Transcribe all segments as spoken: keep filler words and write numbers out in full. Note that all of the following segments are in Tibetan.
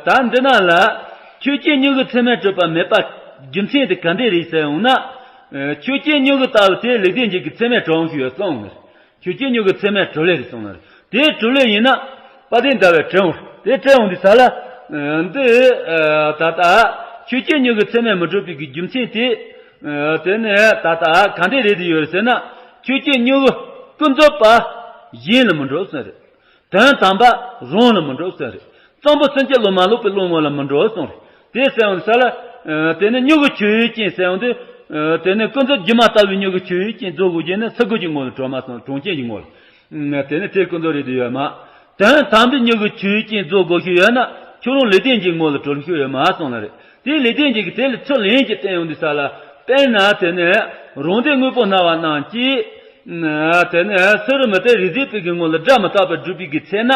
ད་འདི་ན་ལ། ཆོས་ཅན་མྱུ་གུ་ཚད་མས་གྲུབ་པ་མེད་པ་རྒྱུ་མཚན་དེ་ག་འདྲས་རེད་ཟེར་ཡོང་ན། ཆོས་ཅན་མྱུ་གུ་ལྟ་བུ་དེ་ལེགས་ལྡན་འབྱེད་ཀྱི་ཚད་མས་གྲུབ་ཞིག་ཡོད་གསུངས། ཆོས་ཅན་མྱུ་གུ་ཚད་མས་གྲུབ་ལེ་རེད་གསུངས་ནས། དེ་གྲུབ་ལེ་ཡིན་ན། དཔལ་ལྡན་ཟླ་བས་དྲན་འོང་། དེ་དྲན་འོང་དུས་ས་ལ། འདི། ད་ལྟ། ཆོས་ཅན་མྱུ་གུ་ཚད་མས་མི་གྲུབ་པའི་གི་རྒྱུ་མཚན་དེ། དེ་ནས་ད་ལྟ་ག་འདྲས་རེད་དུ་ཡོད་ཟེར་ན། ཆོས་ཅན་མྱུ་གུ་ཀུན་རྫོབ་པ་གཞན་ལ་མི་འགྲོ་ཟེར། དོན་དམ་པ་རང་ལ་མི་འགྲོ་ཟེར། གཙང་པོ་སེམས་བསྐྱེད་ལ་མ་ལོག་པའི་བློ་ངོ་ལ་མི་འགྲོ་གསུངས་རེད། དེ་ཟེར་ཡོང་ས་ལ། དེ་ནི་མྱུ་གུ་ཆོས་ཅན་ཟེར་ཡོང་དུས། དེ་ནི་ཀུན་རྫོབ་སྒྱུ་མ་ལྟ་བུའི་མྱུ་གུ་ཆོས་ཅན་རྫོགས་དགོས་ཀྱི་ནི་སེམས་ཀྱི་ངོ་ལ་གྲོལ་མ་སོང་། གྲོང་ཁྱེར་གྱི་ངོ་ལ། དེ་ནི་དེ་ཀུན་རྫོབ་རེད་དུ་ཡོད་མ། དོན་དམ་པའི་མྱུ་གུ་ཆོས་ཅན་རྫོགས་དགོས་ཤིག་ཡོད་ན་ཁྱོད་རང་ལེགས་ལྡན་འབྱེད་ངོ་ལ་གྲོལ་ཤིག་ཡོད་མ་སོང་ལ་རེད། དེ་ལེགས་ལྡན་འབྱེད་ཀྱི་དེ་ལ་ཚུར་ལེན་གྱི་བསྟན་ཡོང་དུས་ས་ལ། དཔེར་ན་དེ་ནི་རང་སྡེ་དངོས་པོ་སྨྲ་བ་རྣམས་ཀྱིས། དེ་ནས་སུ་རུ་མི་ལྟོས་རིགས་ཟད་པའི་གི་ངོ་ལ་སྒྲ་མི་རྟག་པར་སྒྲུབ་པའི་གི་ཚེ་ན།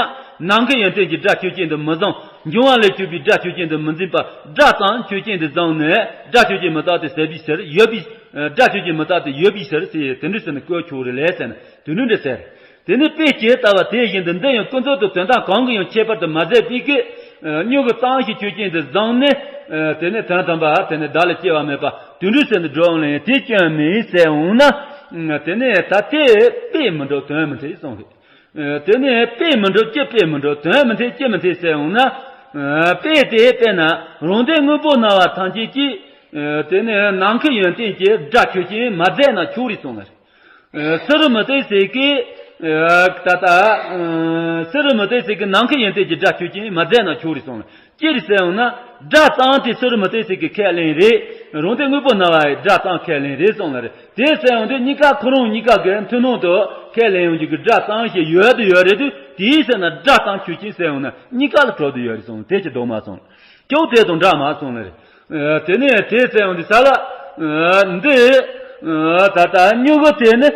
ནམ་མཁའི་ཡོན་ཏན་གྱི་སྒྲ་ཆོས་ཅན་དུ་མི་བཟང་། འབྱུང་བ་ལས་གྱུར་པའི་སྒྲ་ཆོས་ཅན་དུ་མི་འཛིན་པར་སྒྲ་ཙམ་ཆོས་ཅན་དུ་བཟུང་ནས་སྒྲ་ཆོས་ཅན་མི་རྟག་སྟེ་ཟད་པའི་ཕྱིར་ཡོད་པའི། སྒྲ་ཆོས་ཅན་མི་རྟག་སྟེ་ཡོད་པའི་ཕྱིར་ཟེར་དེ་འདྲ་ཟེར་ནས་བཀོད་ཆོག་རེད་ལས་ཟེར་ནས་དེ་འདྲ་འདྲ་ཟེར། དེ་ནི་དཔེ་ཇི་ལྟ་བ་དེ་བཞིན་དུ་འདི་ཡང་ཀུན་རྫོབ་ཏུ་དོན་དག་གང་གིས་ཡང་ཁྱད་པར་དུ་མ་ཟད་པའི་གི། མྱུ་གུ་ཙམ་ཞིག་ཆོས་ཅན་དུ་བཟུང་ནས། དེ་ནས་དོན་དམ་པ་དེ་ནས་བདག་ལ་སྐྱེ་བ་མེད་པ་དུད་འགྲོ་ཟེར་ནས་འགྲོ་འོང་ལ་ཡང་དེ་སྐྱོན་མེད་ཟེར་འོང་ན། དེ་ནས་ད་དེ་དཔེ་མི་འགྲོ་དོན་མི་འཐད་གསུངས་རེད། དེ་ནས་དཔེ་མི་འགྲོ་ཅི་དཔེ་མི་འགྲོ་དོན་མི་འཐད་ཅི་མི་འཐད་ཟེར་འོང་ན། དཔེ་དེ་དཔེར་ན་རང་སྡེ་དངོས་པོ་སྨྲ་བ་ཐམས་ཅད་ཀྱིས། དེ་ནས་ནམ་མཁའི་ཡོན་ཏན་གྱི་སྒྲ་ཆོས་ཅན་མ་ཟད་ན་ཆོག་རེད་གསུངས་ལ། སུ་རུ་མི་ལྟོས་ཟེར་གི། ད་ལྟ། སུ་རུ་མི་ལྟོས་ཟེར་གི་ནམ་མཁའི་ཡོན་ཏན་གྱི་སྒྲ་ཆོས་ཅན་མ་ཟད་ན་ཆོག་རེད་གསུངས། ཅི་རེད་ཟེར་ཡོང་ན། སྒྲ་ཙམ་དེ་སུ་རུ་མི་ལྟོས་ཟེར་གི་ཁས་ལེན་རེད། རང་སྡེ་དངོས་པོ་སྨྲ་བ་ཡི་སྒྲ་ཙམ་ཁས་ལེན་རེད་གསུངས་ལ་རེད། དེ་ཟེར་ཡོང་དུས་གཉིས་ཀ་ཁོ་རང་གཉིས་ཀ་གི་མཐུན་སྣང་དུ་ཁས་ལེན་ཡོང་རྒྱུ་གི་སྒྲ་ཙམ་ཞིག་ཡོད་དུ་ཡོད་རེད་དུས་དེའི་ཟེར་ན་སྒྲ་ཙམ་ཆོས་ཅན་ཟེར་ཡོང་ན་གཉིས་ཀ་ལ་གྲོགས་དུ་ཡོད་རེད་གསུངས་དེ་ཅི་འདུག་མ་གསུངས། ཅོག་དེ་དང་འདྲ་མ་སོང་ལེ། དེ་ནས་དེ་ཟེར་ཡོང་དུས་ས་ལ། འདི། ད་ལྟ་མྱུ་གུ་དེ་ནི།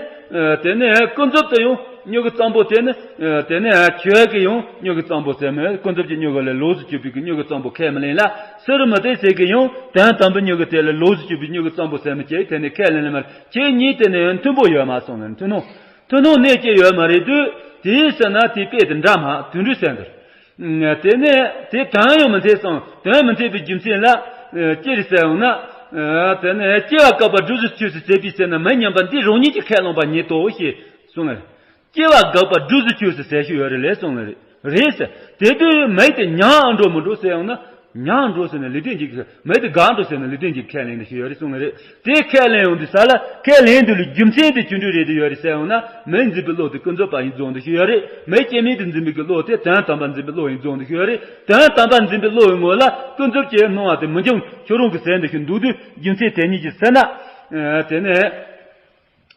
དེ་ནས་ཀུན་རྫོབ་ཏུ་ཡང་མྱུ་གུ་གཙང་པོ་དེ་ནི། དེ་ནས་ཆོས་ཀྱི་ཡང་མྱུ་གུ་གཙང་པོ་ཟེར་མི་ཀུན་རྫོབ་ཀྱི་མྱུ་གུ་ལས་ལོགས་སུ་གྱུར་པའི་གི་མྱུ་གུ་གཙང་པོ་ཁས་མི་ལེན་ལ། སུ་རུ་མི་ལྟོས་ཟེར་གི་ཡང་དོན་དམ་པའི་མྱུ་གུ་དེ་ལས་ལོགས་སུ་གྱུར་པའི་མྱུ་གུ་གཙང་པོ་ཟེར་མི་ཁྱེད་དེ་ནི་ཁས་ལེན་ལེ་མ་རེད། ཁྱེད་གཉིས་དེ་ནི་མཐུན་པོ་ཡོད་མ་སོང་ལེ་མཐུན་སྣང་། མཐུན་སྣང་གནས་ཀྱི་ཡོད་མ་རེད་དུས་དེའི་ཟེར་ན་དེ་དཔེ་དེ་འདྲ་མ་དུད་འགྲོ་ཟེར་འདིར། དེ་ནས་དེ་དོན་ཡང་མི་མཐུན་སོང་དོན་མི་མཐུན་པའི་རྒྱུ་མཚན་ལ། ཅི་རེད་ཟེར་ཡོང་ན། དེ་ནས་སྐྱེ་བ་བཀག་པ་སྒྲུབ་བྱེད་ཆོས་སུ་ཟད་པའི་ཚེ་ན་མི་མཉམ་པ་འདི་རང་ཉིད་ཀྱིས་ཁས་བླངས་པ་ཉིད་དོ་ཞེས་གསུངས་ལ། སྐྱེ་བ་བཀག་པ་སྒྲུབ་བྱེད་ཆོས་སུ་ཟད་ཞུ་ཡོད་རེད་ལས་གསུངས་ལ་རེད། རེད་ཟེར། དེ་དུས་མི་དེ་མྱང་འགྲོ་མི་འགྲོ་ཟེར་ཡོང་ན། མྱང་འགྲོ་ཟེར་ན་ལེགས་ལྡན་འབྱེད་ཀྱི་མི་དེ་དགག་འགྲོ་ཟེར་ན་ལེགས་ལྡན་འབྱེད་ཁས་ལེན་ནས་ཞུ་ཡོད་རེད་གསུངས་ལ་རེད། དེ་ཁས་ལེན་ཡོང་དུས་ས་ལ་ཁས་ལེན་དུས་ལ་རྒྱུ་མཚན་དེ་ཅི་འདྲ་རེད་དུ་ཡོད་རེད་ཟེར་ཡོང་ན་མི་འཛིན་པའི་བློ་དེ་ཀུན་རྫོབ་པ་ཡིན་རྫོགས་འདུ་ཞུ་ཡོད་རེད། མི་སྐྱེ་མེད་དུ་འཛིན་པའི་གི་བློ་དེ་དོན་དམ་པ་འཛིན་པའི་བློ་ཡིན་རྫོགས་འདུ་ཞུ་ཡོད་རེད། དོན་དམ་པ་འཛིན་པའི་བློ་ཡི་ངོ་ལ་ཀུན་རྫོབ་ཀྱི་སྣང་བ་དེ་མི་འགྱུར་ཁྱོད་རང་གི་ཟེར་འདུ་ཞུ་འདུག་དུས་རྒྱུ་མཚན་དེ་ཉིད་ཀྱིས་ཟེར་ན། དེ་ནས།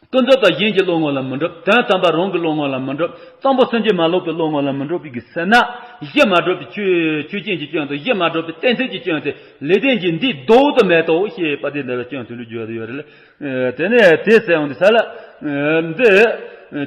ཀུན་རྫོབ་པ་གཞན་གྱི་བློ་ངོ་ལ་མི་འགྲུབ། དོན་དམ་པ་རང་གི་བློ་ངོ་ལ་མི་འགྲུབ། གཙང་པོ་སེམས་བསྐྱེད་མ་ལོག་པའི་བློ་ངོ་ལ་མི་འགྲུབ་པའི་གི་ཟེར་ན། གཞི་མ་གྲུབ་པའི་ཆོས་ཆོས་ཅན་གྱི་སྐྱོན་དང་གཞི་མ་གྲུབ་པའི་གཏན་ཚིགས་ཀྱི་སྐྱོན་དེ་ལེགས་ལྡན་གྱི་འདི་ལྡོག་ཏུ་མེད་དོ་ཞེས་དཔལ་ལྡན་ཟླ་བའི་སྐྱོན་དུ་འགྲོ་རྒྱུ་ཡོད་ཡོད་རེད། དེ་ནས་དེ་ཟེར་ཡོང་དུས་ས་ལ། འདི།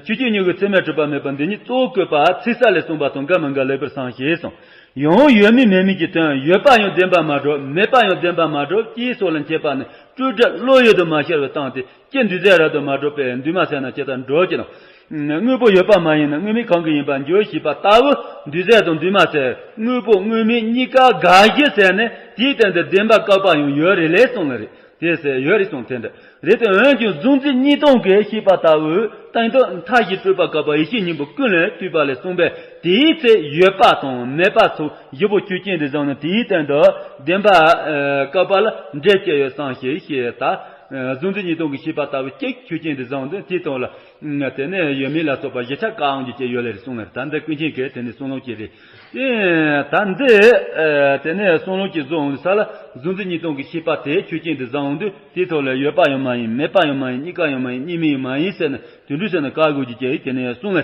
ཆོས་ཅན་མྱུ་གུ་ཚད་མས་གྲུབ་པ་མེད་པ་འདི་ཉིད་གཙོ་བོ་བཀོད་པ་ཚིག་གསལ་ལས་གསུངས་པ་དང་འགལ་མི་འགལ་ལེགས་པར་གསུངས་ཞེས་གསུངས། ཡང་ཡོད་མིན་མེད་མིན་གྱི་དོན་ཡོད་པ་ཡང་བདེན་པར་མ་གྲུབ་མེད་པ་ཡང་བདེན་པར་མ་གྲུབ་ཅེས་སོགས་ལ་འཆད་པ་ནི་སྤྲོས་བྲལ་བློ་ཡུལ་དུ་མ་ཤར་བའི་སྟངས་ཏེ། ཀྱེ་འདུས་ཚད་རབ་ཏུ་མ་གྲུབ་པས་འདུས་མ་བྱས་ན་ཇི་ལྟར་འགྲུབ་ཀྱི་ན། དངོས་པོ་ཡོད་པ་མ་ཡིན་ན་དངོས་མེད་གང་གིས་ཡིན་པར་འགྱུར་ཞེས་པ་ལྟ་བུ་འདུས་ཚད་དང་འདུས་མ་བྱས་དངོས་པོ་དངོས་མེད་གཉིས་ཀ་དགག་གཞི་ཟེར་ནས་དེའི་སྟེང་དུ་བདེན་པ་བཀག་པ་ཡང་ཡོད་རེད་ལས་གསུངས་ལ་རེད། དེ་ཟེར་ཡོད་རེད་གསུངས་དེ་འདྲ་རེད་དེ་འོན་ཀྱང་གཟུང་འཛིན་གཉིས་སྟོང་གིས་ཤེས་པ་ལྟ་བུའི་སྟེང་དུ་མཐའ་བཞི་སྤྲོས་པ་བཀག་པ་ཡེ་ཤེས་སྙིང་པོ་ཀུན་ལས་བཏུས་པ་ལས་གསུངས་པས་དེའི་ཚེ་ཡོད་པ་དང་མེད་པ་སོགས་བཞི་པོ་ཆོས་ཅན་དུ་བཟུང་ནས་དེའི་སྟེང་དུ་བདེན་པ་བཀག་པ་ལ་འགྲེལ་བྱས་ཡོད་གསུངས་ཞེས་བཤད་ད། གཟུང་འཛིན་གཉིས་སྟོང་གིས་ཤེས་པ་ལྟ་བུ་གཅིག་ཆོས་ཅན་དུ་བཟུང་དུས་དེའི་སྟེང་ལ། དེ་ནས་ཡོད་མེད་ལ་སོགས་པ་བཞི་ཆ་བཀག་འོང་རྒྱུ་བཅས་ཡོད་ལེ་རེད་གསུངས་ལེ་རེད། ད་འདི་ཀུན་མཁྱེན་གྱིས་དེ་ནས་གསུང་ལུགས་ཀྱི་རེད། ད་འདི། དེ་ནས་གསུང་ལུགས་ཀྱི་བཟོ་འོང་ས་ལ་གཟུང་འཛིན་གཉིས་སྟོང་གི་ཤེས་པ་དེ་ཆོས་ཅན་དུ་བཟང་འོང་དུས་དེའི་ཐོག་ལ་ཡོད་པ་ཡང་མ་ཡིན་མེད་པ་ཡང་མ་ཡིན་གཉིས་ཀ་ཡང་མ་ཡིན་གཉིས་མེད་ཡང་མ་ཡིན་ཟེར་ནས་དུད་འགྲོ་ཟེར་ནས་བཀག་དགོས་རྒྱུ་བཅས་དེ་ནས་གསུངས་ལེ་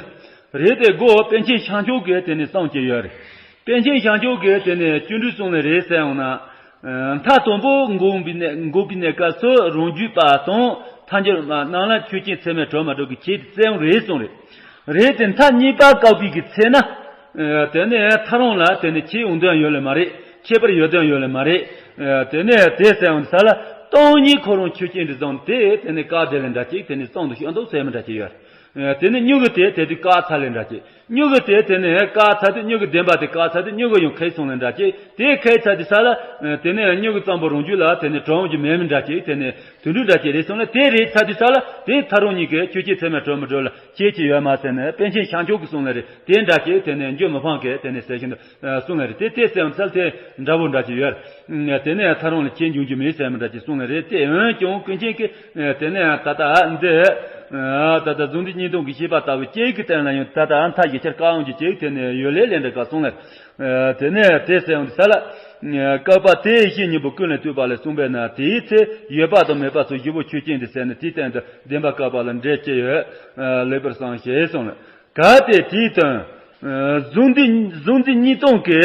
རེད། དེ་སྒོ་པཎ་ཆེན་ཤངས་ཆོས་གིས་དེ་ནས་གསུངས་ཀྱི་ཡོད་རེད། པཎ་ཆེན་ཤངས་ཆོས་གིས་དེ་ནས་ཅི་འདྲ་གསུངས་ལེ་རེད་ཟེར་འོང་ན། མཐའ་དང་པོ་འགོག་པའི་གནས་འགོག་པའི་གནས་སྐབས་སུ་རང་རྒྱུད་པ་དང་ཐལ་འགྱུར་རྣམས་ལ་ཆོས་ཅན་ཚད་མས་གྲུབ་མ་གྲུབ་ཀྱི་ཁྱད་དུ་བརྩི་ཡང་རེད་གསུངས་རེད། རེད་དེ་མཐའ་གཉིས་པ་བཀག་པའི་གི་ཚེ་ན། དེ་ནས་ཐལ་རང་ལ་དེ་ནས་ཁྱད་ཡོང་དོན་ཡོད་ལེ་མ་རེད། ཁྱད་པར་ཡོད་དོན་ཡོད་ལེ་མ་རེད། དེ་ནས་དེ་ཟེར་ཡང་ས་ལ་སྟོང་ཉིད་ཁོ་རང་ཆོས་ཅན་དུ་བཟུང་དེ་དེ་ནས་བཀག་དེ་ལས་འདྲ་ཅིག་དེ་ནས་གཙང་དུ་ཤོད་འདུག་ཟེར་མི་འདྲ་ཅིག་ཡོད་རེད། དེ་ནས་སྨྱུ་གུ་དེ་དེ་དུས་བཀག་ཚར་ལེ་འདྲ་ཅིག་སྨྱུ་གུ་དེ་དེ་ནས་བཀག་ཚར་དུས་སྨྱུ་གུ་བདེན་པ་དེ་བཀག་ཚར་དུས་སྨྱུ་གུ་ཡང་ཁེལ་སོང་ལེ་འདྲ་ཅིག་དེ་ཁེལ་ཚར་དུས་ས་ལ། དེ་ནས་སྨྱུ་གུ་གཙང་པོ་རང་རྒྱུད་ལ་དེ་ནས་གྲོལ་རྒྱུ་མེད་མི་འདྲ་ཅིག་དེ་ནས་དུད་འགྲོ་འདྲ་ཅིག་རེད་སོང་ལེ། དེ་རེད་ཚར་དུས་ས་ལ་དེ་ཐག་རིང་གཉིས་ཀས་ཁྱོད་ཀྱིས་ཚད་མས་གྲོལ་མི་གྲོལ་ལ་ཁྱད་ཀྱི་ཡོད་མ་ཟེར་ནས་པཎ་ཆེན་ཤངས་ཆོས་ཀྱིས་གསུངས་ལེ་རེད། དེ་འདྲ་ཅིག་དེ་ནས་འགྱུར་མི་ཕངས་གས་དེ་ནས་ཟེར་བཞིན་དུ། གསུངས་ནི་རེད། དེ་དེ་ཟེར་ཡང་ཚལ་དེ་འདྲ་པོ་འདྲ་ཅིག་ཡོད། དེ་ནས་ཐག་རིང་ལ་ཁྱེད་འབྱུང་རྒྱུ་མེད་ཟེར་མི་འདྲ་ཅིག་གསུངས་ནི་རེད། དེ་འོན་ཀྱང་ཀུན་མཁྱེན་གྱིས་དེ་ནས་ད་ལྟ་འདི་ད་ལྟ་གཟུང་འཛིན་གཉིས་སྟོང་གི་ཤེས་པ་ལྟ་བུ་ཅིག་གི་སྟེང་ལ་ཡང་ད་ལྟ་ཨ་མཐའ་ཡི་ཆར་བཀག་ཡོང་རྒྱུ་ཅིག་དེ་ནས་ཡོད་ལེ་ལེ་འདྲ་ག་གསུངས་ནི་རེད། དེ་ནས་དེ་ཟེར་ཡང་ས་ལ་བཀག་པ་དེ་ཡེ་ཤེས་གཉིས་པོ་ཀུན་ལས་བཏུས་པ་ལས་གསུངས་པས་ན། དེའི་ཚེ་ཡོད་པ་དང་མེད་པ་སོགས་བཞི་པོ་ཆོས་ཅན་དུ་ཟད་ནས་དེའི་སྟེང་དུ་བདེན་པ་བཀག་པ་ལ་འབྲས་ཅི་ཡོད། ལེགས་པར་བསམ་ཞེས་གསུངས་ལ། གལ་ཏེ་དེའི་དོན། གཟུང་འཛིན་གཟུང་འཛིན་གཉིས་སྟོང་གི་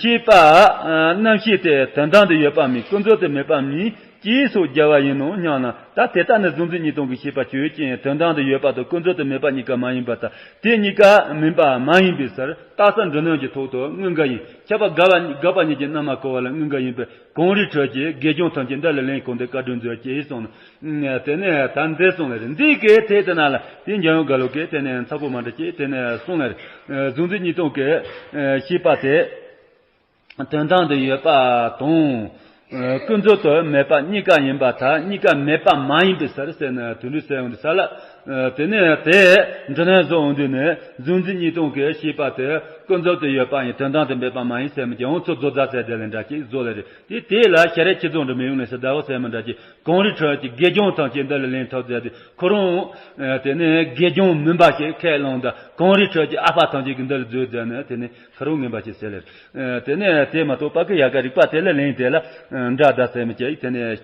ཤེས་པ་རྣམ་ཤེས་དེ་དོན་དམ་དུ་ཡོད་པ་མིན་ཀུན་རྫོབ་ཏུ་མེད་པ་མིན་ཅེས་སོགས་རྒྱལ་བ་ཡིན་ནོ་སྙམ་ན། ད་དེ་ལྟ་ན་གཟུང་འཛིན་གཉིས་སྟོང་གི་ཤེས་པ་ཆོས་ཅན་དོན་དམ་དུ་ཡོད་པ་དང་ཀུན་རྫོབ་ཏུ་མེད་པ་གཉིས་ཀ་མ་ཡིན་པར་ཐལ། དེ་གཉིས་ཀ་མིན་པ་མ་ཡིན་པའི་ཕྱིར། རྟགས་གསལ་འབྲུ་སྣོད་ཀྱི་ཐོག་ཏུ་དངོས་འགལ་ཡིན། ཁྱབ་པ་དགག་པ་དགག་པ་གཉིས་ཀྱི་རྣལ་མ་གོ་བ་ལ་དངོས་འགལ་ཡིན་པས་གངས་རིའི་ཁྲོད་ཀྱི་དགེ་སྦྱོང་ཐམས་ཅད་འདི་ལ་ལན་གོ་འདི་བཀའ་དྲིན་མཛོད་ཅེས་གསུངས་ནས། དེ་ནས་ད་འདི་གསུངས་ལེ་རེད། འདི་གའི་དེ་དེ་ན་ལ་དེ་འཇམ་དབྱངས་རྒྱ་ལོ་གིས་དེ་ནས་ཚ་པོ་མ་འདྲ་ཅེས་དེ་ནས་གསུངས་ལེ་རེད། གཟུང་འཛིན་གཉིས་སྟོང་གི་ཤེས་པ་དེ་དོན་དམ་དུ་ཡོད་པ་དང་ཀུན་རྫོབ་ཏུ་མེད་པ་གཉིས་ཀ་ཡིན་པར་ཐལ། གཉིས་ཀ་མེད་པ་མ་ཡིན་པའི་ཕྱིར་ཟེར་ན་དུད་འགྲོའི་ས་ཡོང་དུ་ས་ལ། དེ་ནས་དེ་འབྲུ་སྣོད་བཟོ་འོང་དུས་ནས་གཟུང་འཛིན་གཉིས་སྟོང་གི་ཤེས་པ་དེ་ཀུན་རྫོབ་ཏུ་ཡོད་པ་ཡིན་དོན་དམ་དུ་མེད་པ་མ་ཡིན་ཟེར་མི་ཀྱང་ཚོ་རྫོགས་རྫ་ཟེར་དེ་ལས་འདྲ་ཅིག་བཟོ་ལེ་རེད། དེ་དེ་ལ་ཤ་རེ་ཁྱི་རྫོང་དུ་མི་ཡོང་ནས་ཟེར་ཟླ་བ་ཟེར་མི་འདྲ་ཅིག་གངས་རིའི་ཁྲོད་ཀྱི་དགེ་སྦྱོང་ཐམས་ཅད་འདི་ལ་ལན་ཐོབ་མཛད་དེ་ཁོ་རང་དེ་ནས་དགེ་སྦྱོང་མིན་པ་ཞིག་ཁས་བླངས་དང་གངས་རིའི་ཁྲོད་ཀྱི་ཨ་ཕ་ཐམས་ཅད་ཀྱིས་འདི་ལ་བཟོས་མཛད་ནས་དེ་ནས་ཁ་རུ་ངན་པ་ཞིག་ཟེར་ལེ། དེ་ནས་དེ་མ་གཏོགས་པ་ཀི་ཡ་ག་རིག་པ་དེ་ལ་ལན་དེ་ལ་འདྲ་ད་ཟེར་མི་ཅིག་དེ་ནས་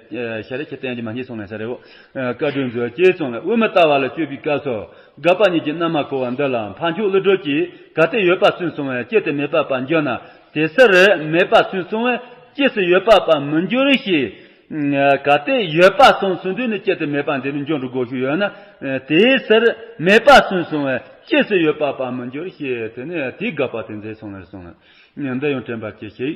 ཤ་རེ་ཁྱི་བསྟན་གྱི་མ་རྙེད་སོང་ལ་ཟེར་རེ་འོ། བཀའ་དྲིན་མཛོད་ཅེས་གསུངས་ལ། དབུ་མ་ལྟ་བ་ལ་སྤྱོད་པའི་སྐབས་སུ་དགག་པ་གཉིས་ཀྱི་རྣལ་མ་གོ་བ་འདི་ལ་འཕགས་མཆོག་ཀླུ་སྒྲུབ་ཀྱིས་གལ་ཏེ་ཡོད་པ་སུན་སོང་བས་གཅིག་ཏུ་མེད་པ་པར་འགྱུར་ན། དེ་ཕྱིར་མེད་པ་སུན་སོང་བས་གཅིག་སུ་ཡོད་པ་པར་མི་འགྱུར་ཞེས། གལ་ཏེ་ཡོད་པ་སུན་སོང་དུས་ནི་གཅིག་ཏུ་མེད་པ་འདི་ནི་འགྱུར་འགྲོ་དགོས་ཤུགས་ཡོད་ན། དེའི་ཕྱིར་མེད་པ་སུན་སོང་བས་གཅིག་སུ་ཡོད་པ་པར་མི་འགྱུར་ཞེས་དེ་ནས་དེའི་དགག་པ་དེ་མཛད་སོང་ལ་གསུངས་ལ། འདི་ཡང་དྲན་པར་གྱིས་ཤིག་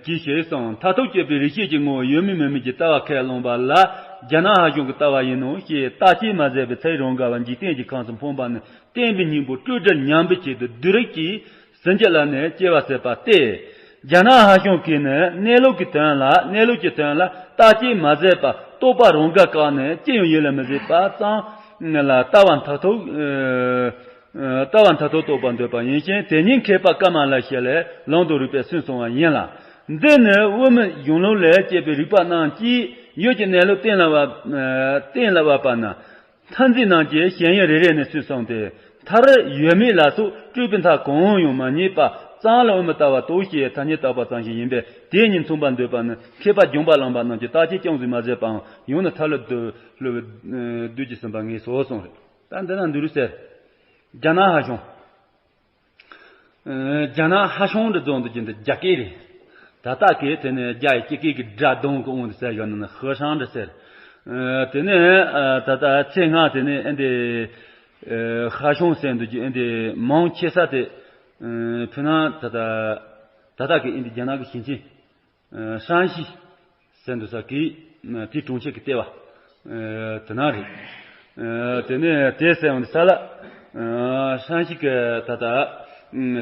ཅེས་གསུངས། མཐར་ཐུག་དཔྱོད་པའི་རིགས་ཤེས་ཀྱི་ངོ་བོ་ཡོད་མིན་མེད་མིན་གྱི་ལྟ་བ་ཁས་བླངས་པ་ལ་རྒྱ་ནག་ཧ་ཤང་གི་ལྟ་བ་ཡིན་ནོ་ཞེས་བརྟག་དཔྱད་མ་མཛད་པའི་ཚེ་རང་དགའ་བ་འཇིག་རྟེན་གྱི་ཁམས་སུ་ཕོངས་པ་ནི་བསྟན་པའི་སྙིང་པོ་སྤྲོས་བྲལ་ཉམས་པའི་ཆེད་དུ་བདུད་རིགས་ཀྱིས་ཟིན་གྱི་ལ་ནི་སྐྱེ་བ་ཟད་པ་སྟེ། རྒྱ་ནག་ཧ་ཤང་གིས་ནི་གནས་ལུགས་ཀྱི་དོན་ལ་གནས་ལུགས་ཀྱི་དོན་ལ་བརྟག་དཔྱད་མ་མཛད་པར་རྟོག་པ་རང་དགར་བཀག་ནས་ཅི་ཡང་ཡིད་ལ་མི་བཟོད་པ་ཙམ་ལ་ལྟ་བ་མཐར་ཐུག་ལྟ་བ་མཐར་ཐུག་རྟོགས་པར་འདོད་པ་ཡིན་ཞིང་། དེ་ཉིད་མཁས་པ་ཀ་མ་ལ་ཤཱི་ལའི་ལམ་དང་རིགས་པས་སུན་སོང་བ་ཡིན་ལ། འདི་ནི་དབུ་མའི་གཞུང་ལུགས་ལས་སྐྱེས་པའི་རིགས་པ་རྣམས་ཀྱིས་ཡུལ་གྱི་གནས་ལུགས་གཏན་ལ་དབབ་གཏན་ལ་དབབ་པ་ན། མཐར་འཛིན་རྣམས་ཀྱི་ཞེན་ཡུལ་རེ་རེ་ནས་སུན་སོང་སྟེ། མཐར་ཡོད་མེད་ལ་སོགས་སྤྲོས་པའི་མཐའ་གང་ཡང་མ་རྙེད་པ་ཙམ་ལ་དབུ་མའི་ལྟ་བ་རྟོགས་ཞེས་ཐ་སྙད་བཏགས་པ་ཙམ་ཞིག་ཡིན་པས། དེ་ཉིད་མཚུངས་པར་འདོད་པ་ནི་མཁས་པ་སྦྱངས་པ་བླངས་པ་རྣམས་ཀྱིས་བརྟག་དཔྱད་ཅུང་ཟད་མ་མཛད་པའམ་ཡང་ན་ཐལ་ལོ་བསྡུ་ལོ་བའི་བདུད་ཀྱིས་ཟིན་པ་ངེས་སོ་གསུངས་རེད། ད་འདི་ན་འདི་རུ་ཟེར། རྒྱ་ནག་ཧ་ཤང་། རྒྱ་ནག་ཧ་ཤང་འདི་རྫོང་དུ་གྱུར་འདི་རྒྱ་སྐད་རེད། ད་ལྟ་སྐད་དེ་ནས་རྒྱ་ཡི་སྐད་སྐད་ཀྱི་སྒྲ་གདངས་ཀྱི་དབང་དུ་ཟེར་ཡོད་ན་ནི་ཧི་ཧྲང་འདྲ་ཟེར། དེ་ནས་ད་ལྟ་ཚེ་སྔ་དེ་ནས་ཨེ་འདི་ཧ་ཤང་ཟེར་འདུག་ཀྱི་ཨེ་འདི་མང་ཆེ་ས་དེ་ཕུ་ན་ད་ལྟ་ད་ལྟ་གི་ཨེ་འདི་རྒྱ་ནག་གི་ཞིང་ཆེན། ཧྲན་ཞི་ཟེར་འདུག་ས་གི་དེའི་གྲོང་ཁྱེར་གྱི་ལྟེ་བ་དེ་ན་རེད། དེ་ནས་དེ་ཟེར་འོང་ས་ལ་ཧྲན་ཞི་གི་ད་ལྟ་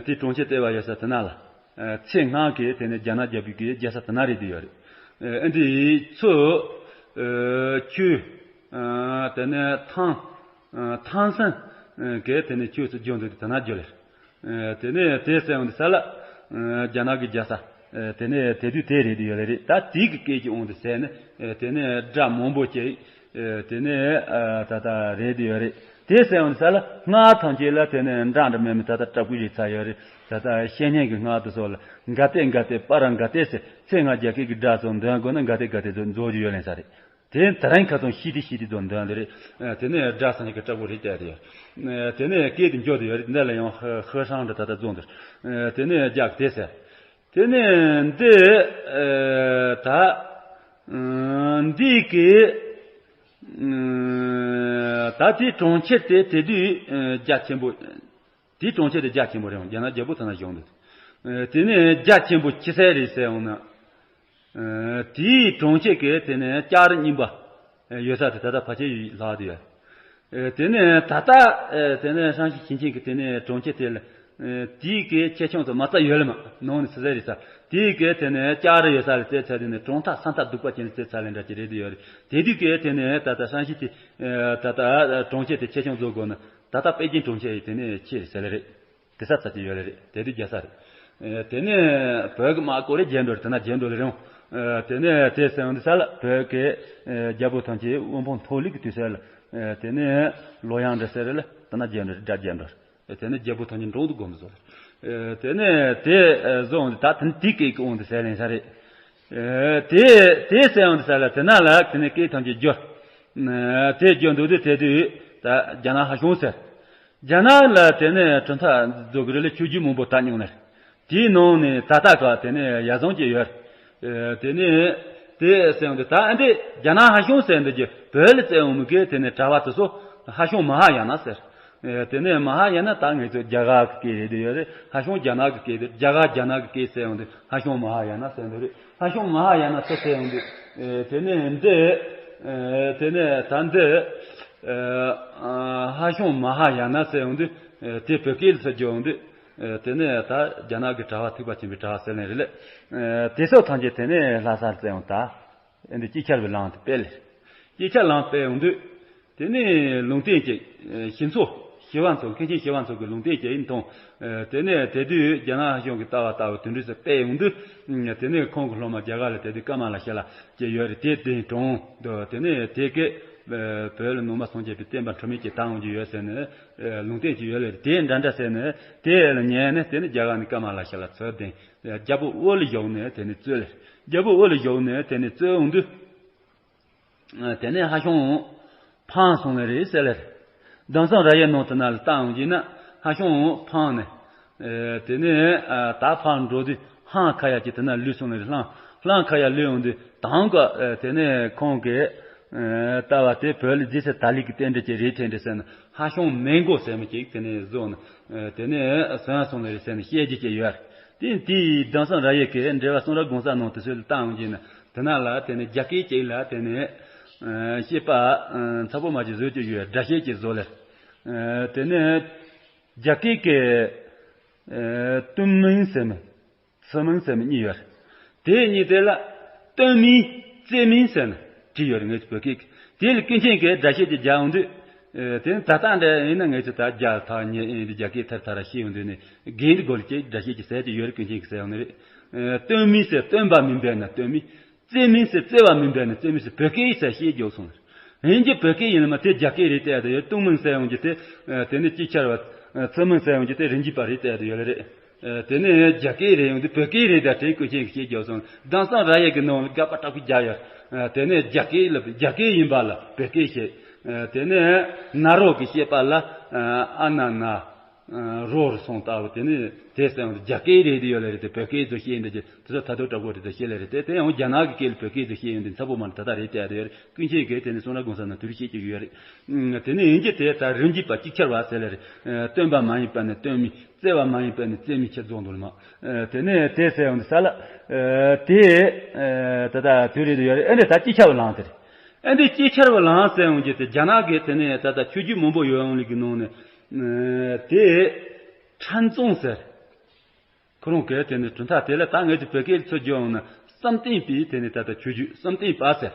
དེའི་གྲོང་ཁྱེར་ལྟེ་བ་ཡོད་ས་དེ་ན་ལ་ཚེ་སྔ་གི་དེ་ནས་རྒྱ་ནག་རྒྱལ་པོའི་གི་རྒྱལ་ས་དེ་ན་རེད་དེ་ཡོད་རེད། ཨེ་འདི་ཚོ་ཆུ་དེ་ནས་ཐང་ཐང་སན་གི་དེ་ནས་ཆུ་ཚོ་རྒྱུན་དུ་དེ་ན་རྒྱུ་རེད། དེ་ནས་དེ་ཟེར་འོང་དུས་ས་ལ་རྒྱ་ནག་གི་རྒྱལ་ས་དེ་ནས་དེ་དུས་དེ་རེད་དུ་ཡོད་ལེ་རེད། ད་དེ་གི་སྐད་ཀྱི་འོང་དུ་ཟེར་ནས་དེ་ནས་སྒྲ་མང་པོ་སྐྱེ། དེ་ནས་ད་ལྟ་རེད་དུ་ཡོད་རེད། དེ་ཟེར་འོང་དུས་ས་ལ་སྔགས་ཐམས་ཅད་ལ་དེ་ནས་འདྲ་འདྲ་མེད་མེད་ད་ལྟ་སྐྲག་པོ་ཞིག་ཚ་ཡོད་རེད། ད་ལྟ་བཤེས་གཉེན་གྱི་སྔགས་དུ་སོགས་ལ་ག་ཏེ་ག་ཏེ་པ་ར་ག་ཏེ་ཟེར་ཚེ་སྔ་རྒྱ་སྐད་ཀྱི་སྒྲ་ཚོ་འདོན་དགོས་ན་ག་ཏེ་ག་ཏེ་ཚོ་འཛོག་རྒྱུ་ཡོད་ལེ་ས་རེད། དེ་ད་རིང་ཁ་སང་ཤི་དེ་ཤི་དེ་ཚོ་འདོན་དེ་རེད། དེ་ནས་སྒྲ་སང་ཉིན་གྱི་སྐྲག་པོ་རེད་བསྡད་དེ་ཡོད། དེ་ནས་སྐད་དེ་འཇོག་དེ་ཡོད་རེད། འདི་ལ་ཡང་ཧི་ཧྲང་འདྲ་ད་ལྟ་རྫོང་དེར། དེ་ནས་རྒྱག་དེ་ཟེར། དེ་ནས་འདི་ད་འདི་གི་ད་དེ་གྲོང་ཁྱེར་དེ་དེ་དུས་རྒྱ་ཆེན་པོ། དེའི་གྲོང་ཁྱེར་དེ་རྒྱ་ཆེན་པོ་རེད། རྒྱ་ནག་རྒྱལ་པོ་ཐ་ན་བྱུང་འདུག་དེ་ནས་རྒྱ་ཆེན་པོ་ཆི་ཟེར་རེད་ཟེར་འོང་ན། དེའི་གྲོང་ཁྱེར་གྱི་དེ་ནས་ལྕགས་རི་རྙིང་པ་ཡོད་ས་དེ་ད་ལྟ་ཕལ་ཆེར་ལྷག་དེ་ཡོད། ཨེ། དེ་ནས་ད་ལྟ་ཨེ། དེ་ནས་ཧྲང་ཞི་ཞིང་ཆེན་གྱི་དེ་ནས་གྲོང་ཁྱེར་དེ་ལ་ཨེ། དེའི་གི་ཆེ་ཆུང་ཚོ་མ་རྩ་ཡོད་ལ་མ་ནང་ནས་སུ་ཟེར་རེད་ས། དེའི་གི་དེ་ནས་ལྕགས་རི་ཡོད་ས་ལ་བཙལ་ཚར། དེ་ནས་གྲོང་མཐའ་ས་མཐའ་སྡུག་པ་ཅན་ལ་བཙལ་ཚར་ལེ་འདྲ་ཅིག་རེད་དེ་ཡོད་རེད། དེ་དུས་གི་དེ་ནས་ད་ལྟ་ཧྲང་ཞི་དེ་ཨེ། ད་ལྟ་གྲོང་ཁྱེར་དེ་ཆེ་ཆུང་བཟོ་དགོས་ན་ད་ལྟ་པེ་ཅིན་གྲོང་ཁྱེར་ཡི་དེ་ནས་ཆེ་རེད་ཟེར་ལེ་རེད། དེ་ས་ཚ་ཅིག་ཡོད་ལེ་རེད། དེ་དུས་རྒྱལ་ས་རེད། ཨེ། དེ་ནས་བོད་ཀྱི་དམག་སྐོར་རེ་རྒྱལ་འགྲོ་རེད། དེ་ན་རྒྱལ་འགྲོ་ལེ་རེད། ཨེ། དེ་ནས་དེ་སེང་འདི་ས་ལ་བོད་ཀྱི་ཨེ། རྒྱལ་པོ་ཐམས་ཅད་དབུ་འཕང་མཐོ་ལེ་གི་དུས་ས་ལ་ཨེ། དེ་ནས་ལོ་ཡང་འདྲ་ཟེར་ལ་དེ་ན་རྒྱལ་འགྲོ་རེད། དགྲ་རྒྱལ་འགྲོ་རེད། དེ་ནས་རྒྱལ་པོ་ཐམས་ཅད་འབྲོང་དུ་སྒོམ་བཟོ་རེད། ཨེ། དེ་ནས་དེ་ཨེ། བཟོ་འོང་དུས་ད་དེ་ནས་དེ་སྐད་ཀྱི་འོང་དུས་ཟེར་ལེན་ས་རེད། ཨེ། དེ་དེ་སེང་འོང་དུས་ས་ལ་དེ་ན་ལ་དེ་ནས་སྐད་ཐམས་ཅད་འགྱུར། ཨེ། དེ་འགྱུར་འདུག་དུས་དེ་དུས་ད་རྒྱ་ནག་ཧ་ཤང་ཟེར། རྒྱ་ནག་ལ་དེ་ནས་གྲུབ་མཐའ་རྫོགས་ཀྱི་རེད་ལ་ཆོས་བརྒྱུད་མང་པོ་དར་མྱོང་ནས། དེའི་ནང་ནས་ད་ལྟ་ག་དེ་ནས་ཡ་བཟང་ཅིག་ཡོད། ཨེ། དེ་ནས་དེ་སེང་དུ་ད་ཨ་འདི་རྒྱ་ནག་ཧ་ཤང་ཟེར་འདི་ཀྱི་བོད་ལ་བཙལ་འོང་མི་གི་དེ་ནས་གྲྭ་པ་དེ་ཚོ་ཧ་ཤང་མ་ཧ་ཡ་ན་ཟེར། ཨེ། དེ་ནས་མ་ཧ་ཡ་ན་ད་ངེད་ཚོ་རྒྱ་གར་གི་སྐད་རེད་དེ་ཡོད་རེད། ཧ་ཤང་རྒྱ་ནག་གི་སྐད་དེ་རྒྱ་གར་རྒྱ་ནག་གི་སྐད་ཟེར་འོང་དུས་ཧ་ཤང་མ་ཧ་ཡ་ན་ཟེར་འདི་རེད། ཧ་ཤང་མ་ཧ་ཡ་ན་ཟེར་ཟེར་འོང་དུས། ཨེ། དེ་ནས་འདི། ཨེ། དེ་ནས་ད་འདི། ཨེ། ཧ་ཤང་མ་ཧ་ཡ་ན་ཟེར་འོང་དུས། ཨེ། དེ་བོད་སྐད་ལ་ཟེར་རྒྱུ་འོང་དུས། ཨེ། དེ་ནས་ད་རྒྱ་ནག་གི་གྲྭ་པ་ཐེག་པ་ཆེན་པོའི་གྲྭ་པ་ཟེར་ལེ་རེད་ལེ། ཨེ། དེ་སོགས་ཐམས་ཅད་དེ་ནས་ལྷ་སར་བཙལ་འོང་ད། ཨེ། འདི་དཀྱིལ་ཆར་བའི་ལམ་དུ་སྤེལ་ལེ། དཀྱིལ་ཆར་ལམ་སྤེལ་འོང་དུས། དེ་ནས་ལུང་བསྟན་གྱི་ཞི་འཚོ་ཞི་བ་འཚོ་མཁན་ཆེན་ཞི་བ་འཚོ་གི་ལུང་བསྟན་གྱི་ཡིན་མཐོང་། དེ་ནས་དེ་དུས་རྒྱ་ནག་ཧ་ཤང་གི་ལྟ་བ་ལྟ་བུ་དོན་འགྲུབ་སུ་སྤེལ་ཡོང་དུས། དེ་ནས་ཁོང་གི་སློབ་མ་རྒྱ་གར་ལ་དེ་དུས་ཀ་མ་ལ་ཤཱི་ལ་ཅེས་ཡོད་རེད། དེ་དེ་གྲོངས་འདུག་དེ་ནས་དེ་གས་བོད་ལ་ནང་པ་སངས་རྒྱས་པའི་བསྟན་པ་འཕྲོག་མེད་ཅིག་དར་འོང་རྒྱུ་ཡོད་ཟེར་ནས་ལུང་བསྟན་ཅིག་ཡོད་ལེ། དེ་འདྲ་འདྲ་ཟེར་ནས་དེ་ལ་ཉན་ནས་དེ་ནས་རྒྱ་གར་ནས་ཀ་མ་ལ་ཤཱི་ལ་འཚོལ་དེ་རྒྱལ་པོ་དབུ་ལ་བཞུགས་ནས་དེ་ནས་རྩོད་ལེ། རྒྱལ་པོ་དབུ་ལ་བཞུགས་ནས་དེ་ནས་རྩོད་འོང་དུས། དེ་ནས་ཧ་ཤང་ཕངས་སོང་ནི་རེད་ཟེར་ལེ། དེང་སང་ར་ཡའི་ནང་དུ་ན་ལ་བཏང་འོང་གྱིས་ན་ཧ་ཤང་ཕངས་ནས། དེ་ནས་ད་ཕར་འགྲོ་དུས་ཧང་ཁ་ཡ་གྱི་དེ་ན་ལུས་སོང་ནི་རེད། ལྷང་ལྷང་ཁ་ཡ་ལུས་འོང་དུས་དང་ག་དེ་ནས་ཁོང་གིས་ལྟ་བ་དེ་བོད་ལ་རྫས་སུ་ད་ལི་གི་རྟེན་འབྲེལ་གྱི་རེད་དྲན་འདྲ་ཟེར་ན་ཧ་ཤང་མེ་མགོ་ཟེར་མི་གཅིག་དེ་ནས་བཟོ་ནས་དེ་ནས་སོན་སོང་ནི་རེད་ཟེར་ནས་བཤད་རྒྱུ་ཅིག་ཡོད། དེ་དེའི་དེང་སང་ར་ཡའི་གི་འགྲེལ་པ་སུང་ར་གོང་ས་ནང་དུ་སུས་ལ་བཏང་འོང་གྱིས་ན། དེ་ན་ལ་དེ་ནས་རྒྱ་སྐད་ཅིག་ལ་དེ་ནས་ཨ་བཤད་པ་ཨ་ཚ་པོ་མ་ཅིག་བཟོས་ཀྱི་ཡོད། སྒྲ་བཤད་ཀྱི་བཟོ་ལེ། ཨ་དེ་ནས་རྒྱ་སྐད་ཀྱི་ཨ་ཏུན་མིན་ཟེར་མི་ཚི་མིན་ཟེར་མི་གཉིས་ཡོད། དེ་གཉིས་དེ་ལ་ཏུན་མིན་ཙེ་མིན་ཟེར་ནས་བྲིས་ཡོད་རེད། ངེད་ཚོ་བོད་སྐད་ཀྱི་དེ་ལ་ཀུན་མཁྱེན་གྱིས་སྒྲ་བཤད་ཀྱི་རྒྱག་འོང་དུས། ཨ་དེ་ནས་ད་ལྟ་འདྲ་ཡིན་ན་ངེད་ཚོ་ད་རྒྱ་ཐག་ཉེ་ཨེ་འདི་རྒྱ་སྐད་ཐར་ཐར་བཤད་ཡོང་དུས་ནས་རྒན་འདི་སྒོ་ལ་ཅིག་སྒྲ་བཤད་ཀྱི་ཟེར་གྱི་ཡོད་རེད། ཀུན་མཁྱེན་གྱིས་ཟེར་ཡོང་ནི་རེད། ཨ་སྟོན་མིན་ཟེར་སྟོན་པ་མིན་པས་ན་སྟོན་མིན། བརྩེ་མིན་ཟེར་བརྩེ་བ་མིན་པས་ན་བརྩེ་མིན་ཟེར་བོད་སྐད་ཡིག་ཟེར་བཤད་རྒྱུ་སོང་། ཡིན་གྱི་བོད་སྐད་ཡིན་ལ་མ་དེ་རྒྱ་སྐད་རེད་བལྟས་དུ་ཡོད། སྟོན་མིན་ཟེར་ཡོང་རྒྱུ་དེ་ཨ་དེ་ནི་ཅིག་ཆར་བ་ཨ་བརྩེ་མིན་ཟེར་ཡོང་རྒྱུ་དེ་རིན་གྱི་པ་རེད་བལྟས་དུ་ཡོད་ལ་རེད། ཨ་དེ་ནི་རྒྱ་སྐད་རེད་ཡོང་དུས་བོད་སྐད་རེད་ད་དྲན་ཀུན་མཁྱེན་གྱིས་བཤད་རྒྱུ་སོང་། དེང་སང་ར་ཡ་གི་ནང་ལ་དགག་པ་དྲག་པོ་རྒྱག་ཡོད། ཨ་དེ་ནི་རྒྱ་སྐད་ལ་རྒྱ་སྐད་ཡིན་པ་ལ་བོད་སྐད་བཤད། ཨ་དེ་ནི་ན་རོ་གི་བཤད་པ་ལ་ཨ་ཨ་ན་ན། རོ་རུ་སོང་ལྟ་བུ་དེ་ནི་དེ་སེང་རྒྱ་སྐད་རེད་དེ་ཡོད་ལེ་རེད་དེ། བོད་སྐད་ཚོ་བཤད་འདི་ཅི་དེ་ཚོ་ད་དུང་དྲག་པོ་རེད་དེ་བཤད་ལེ་རེད་དེ། དེ་ཡང་རྒྱ་ནག་གི་སྐད་ལ་བོད་སྐད་ཚོ་བཤད་ཡོང་དེ་ཚ་པོ་མ་ད་ལྟ་རེད་དེ་ཡོད་རེད། ཀུན་མཁྱེན་གྱིས་དེ་ནི་སོང་ར་གོང་ས་ན་དུ་རུ་བཤད་ཀྱི་ཡོད་རེད། དེ་ནི་ཡིན་གྱི་དེ་ད་རིན་གྱི་པ་ཅིག་ཆར་བ་ཟེར་ལེ་རེད། སྟོན་པ་མ་ཡིན་པ་ནི་སྟོན་མི། བརྩེ་བ་མ་ཡིན་པ་ནི་བརྩེ་མི་ཆེ་རྫོགས་འདུག་ལ་མ། དེ་ནི་དེ་སེང་ཡོང་དེ་ས་ལ་དེ་ད་ལྟ་དུ་རེད་དེ་ཡོད་རེད། ཨ་འདི་ད་ཅིག་ཆར་བ་ལངས་དེ་རེད། ཨ་འདི་ཅིག་ཆར་བ་ལངས་ཟེར་ཡོང་གྱི་དེ་རྒྱ་ནག་གི་དེ་ནི་ད་ལྟ་ཆོས་བརྒྱུད་མང་པོ་ཡོད་ཡོང་ལི་གི་ནང་ནས། དེ་ཁྲན་ཙུང་ཟེར། ཁོ་རང་གིས་དེ་ནི་གྲུབ་མཐའ་དེ་ལ་ད་ངེད་ཚོ་བོད་སྐད་ཚུར་བསྒྱུར་ཡོང་ན་བསམ་གཏན་པའི་དེ་ནི་ད་ལྟ་ཆོས་བརྒྱུད་བསམ་གཏན་པ་ཟེར།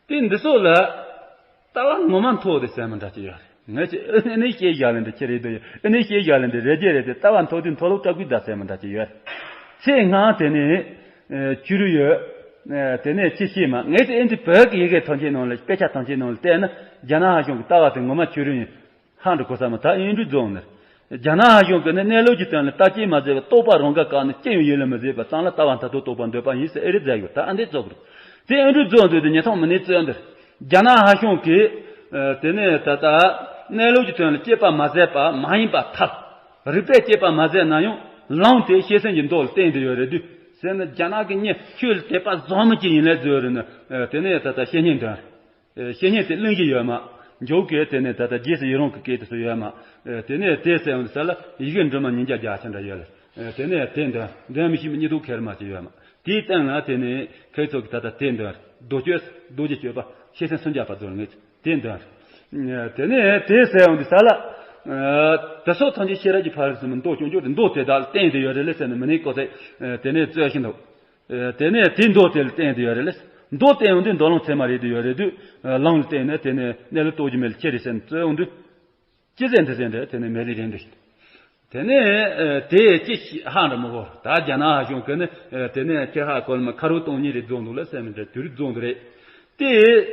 དེ་འདི་ཚོ་ལ་ལྟ་བ་ངོ་མ་མཐོ་དེ་ཟེར་མི་འདྲ་ཅིག་ཡོད་རེད། ངེད་ཚོས་ཨ་ནི་བཤད་བཞག་ལེ་འདི་ཁྱེད་རེད་འདུག་ཨ་ནི་བཤད་བཞག་ལེ་འདི་རེད་ཀྱི་རེད་དེ། ལྟ་བ་མཐོ་དེ་མཐོ་ལོག་དྲག་པོའི་ད་ཟེར་མི་འདྲ་ཅིག་ཡོད་རེད། ཚེ་སྔ་དེ་ནི་ཨ་བྱུ་རུ་ཡོད། ཨ་དེ་ནས་ཅི་ཤེས་མ། ངེད་ཚོས་ཨ་ནི་བོད་ཀྱི་ཡི་གེ་ཐམས་ཅད་ནང་ལ་དཔེ་ཆ་ཐམས་ཅད་ནང་ལ་བལྟས་ན་རྒྱ་ནག་ཧ་ཤང་གི་ལྟ་བ་དེ་ངོ་མ་བྱུ་རུ་ཡིན། ཧང་འདྲ་གོ་ས་མ་ད་ཨིན་རུ་རྫོང་ནས། རྒྱ་ནག་ཧ་ཤང་གི་ནི་གནས་ལུགས་ཀྱི་དོན་ལ་བརྟག་དཔྱད་མ་མཛད་པར་རྟོག་པ་རང་ག་བཀག་ནས་ཅི་ཡང་ཡིད་ལ་མི་བཟོད་པ་ཙམ་ལ་ལྟ་བ་མཐར་ཐུག་རྟོགས་པར་འདོད་པ་ཡིན་ཟེར་ཨེ་རེད་མཛད་ཡོད། ད་ཨ་འདི་ཙོག་རེད། དེ་ཨིན་རུ་རྫོང་དུ་དེ་ཉེ་ཐོག་མི་ནས་བཙོན་འདིར། རྒྱ་ནག་ཧ་ཤང་གིས་ཨ་དེ་ནས་ད་ལྟ་གནས་ལུགས་ཀྱི་དོན་ལ་དཔྱད་པ་མ་མཛད་པ་མ་ཡིན་པར་ཐལ། རིགས་པས་དཔྱད་པ་མ་མཛད་ན་ཡང་ལམ་དེ་སྐྱེད་སྲིང་གི་མདོ་ལ་བརྟེན་ཏེ་ཡོད་རེད་དུས་ཟེར་ན། རྒྱ་ནག་གི་མྱི་ཁྱོད་ལ་དད་པ་བཟང་མོ་ཅིག་ཡིན་ལས་བཟོས་རེད་ན། ཨ་དེ་ནས་ད་ལྟ་བཤེས་གཉེན་དོན། ཨེ་བཤེས་གཉེན་དེ་གླེང་གི་ཡོད་མ། འཇོག་གི་དེ་ནས་ད་ལྟ་རྗེས་སུ་ཡི་རང་གི་སྐད་དེ་ཚོ་ཡོད་མ། ཨེ་དེ་ནས་དེ་ཟེར་ཡོང་དུས་ས་ལ་ཡི་གེ་འབྲུ་མ་ཉིས་བརྒྱ་བརྒྱ་ཆ་འདྲ་ཡོད་ལ། ཨེ་དེ་ནས་དེ་འདོན་འདོན་མི་ཤེས་མི་གཉིས་སྟོང་ཁེར་མ་ཅིག་ཡོད་མ། དེའི་སྟེང་ལ་དེ་ནས་ཁོ་ཚོ་གི་ད་ལྟ་དེ་འདོན་རྡོ་གཅོད་རྡོ་རྗེ་གཅོད་པ་ཤེས་སེམས་སུམ་བརྒྱ་པ་ཚོ་ལ་ངེས་དེ་འདོན། དེ་ནས་དེ་ཟེར་ཡོང་དུས་ས་ལ། དེ་སོགས་ཐམས་ཅད་ཤེས་རབ་ཀྱི་ཕ་རོལ་ཏུ་ཕྱིན་པའི་མདོ་སྐྱོང་རྒྱུ་དེ་མདོ་དེ་དག་ལ་བརྟེན་ཏེ་ཡོད་རེད་ལེ་ཟེར་ནས་མི་ནི་ཀོ་ཚེ་དེ་ནས་རྩོད་བཞིན་འདུག་དེ་ནས་དེ་མདོ་དེ་ལ་བརྟེན་ཏེ་ཡོད་རེད་ལེ། མདོ་བརྟེན་ཡོང་དུས་མདོ་ལམ་ཚད་མ་རེད་དུ་ཡོད་རེད་དུས། ལམ་ལ་བརྟེན་ནས་དེ་ནས་གནས་ལུགས་རྟོགས་རྒྱུ་མེད་ལ་ཁྱེད་རེད་ཟེར་ནས་རྩོད་ཡོང་དུས། ཅི་ཟེར་འདི་ཟེར་འདྲ་དེ་ནས་མེད་ལེ་རེད་འདུག་དེ་ནས་དེ་ཅི་ཧ་འདྲ་མི་གོ། ད་རྒྱ་ནག་ཧ་བྱུང་གི་ནི་དེ་ནས་ཁྱེད་ཧ་གོ་ལ་མ་ཁ་རོ་སྟོང་ཉིད་རེད་རྫོང་འདུག་ལ་སེམས་འདྲ་དུས་རེད་རྫོང་འདུག་རེད། དེ་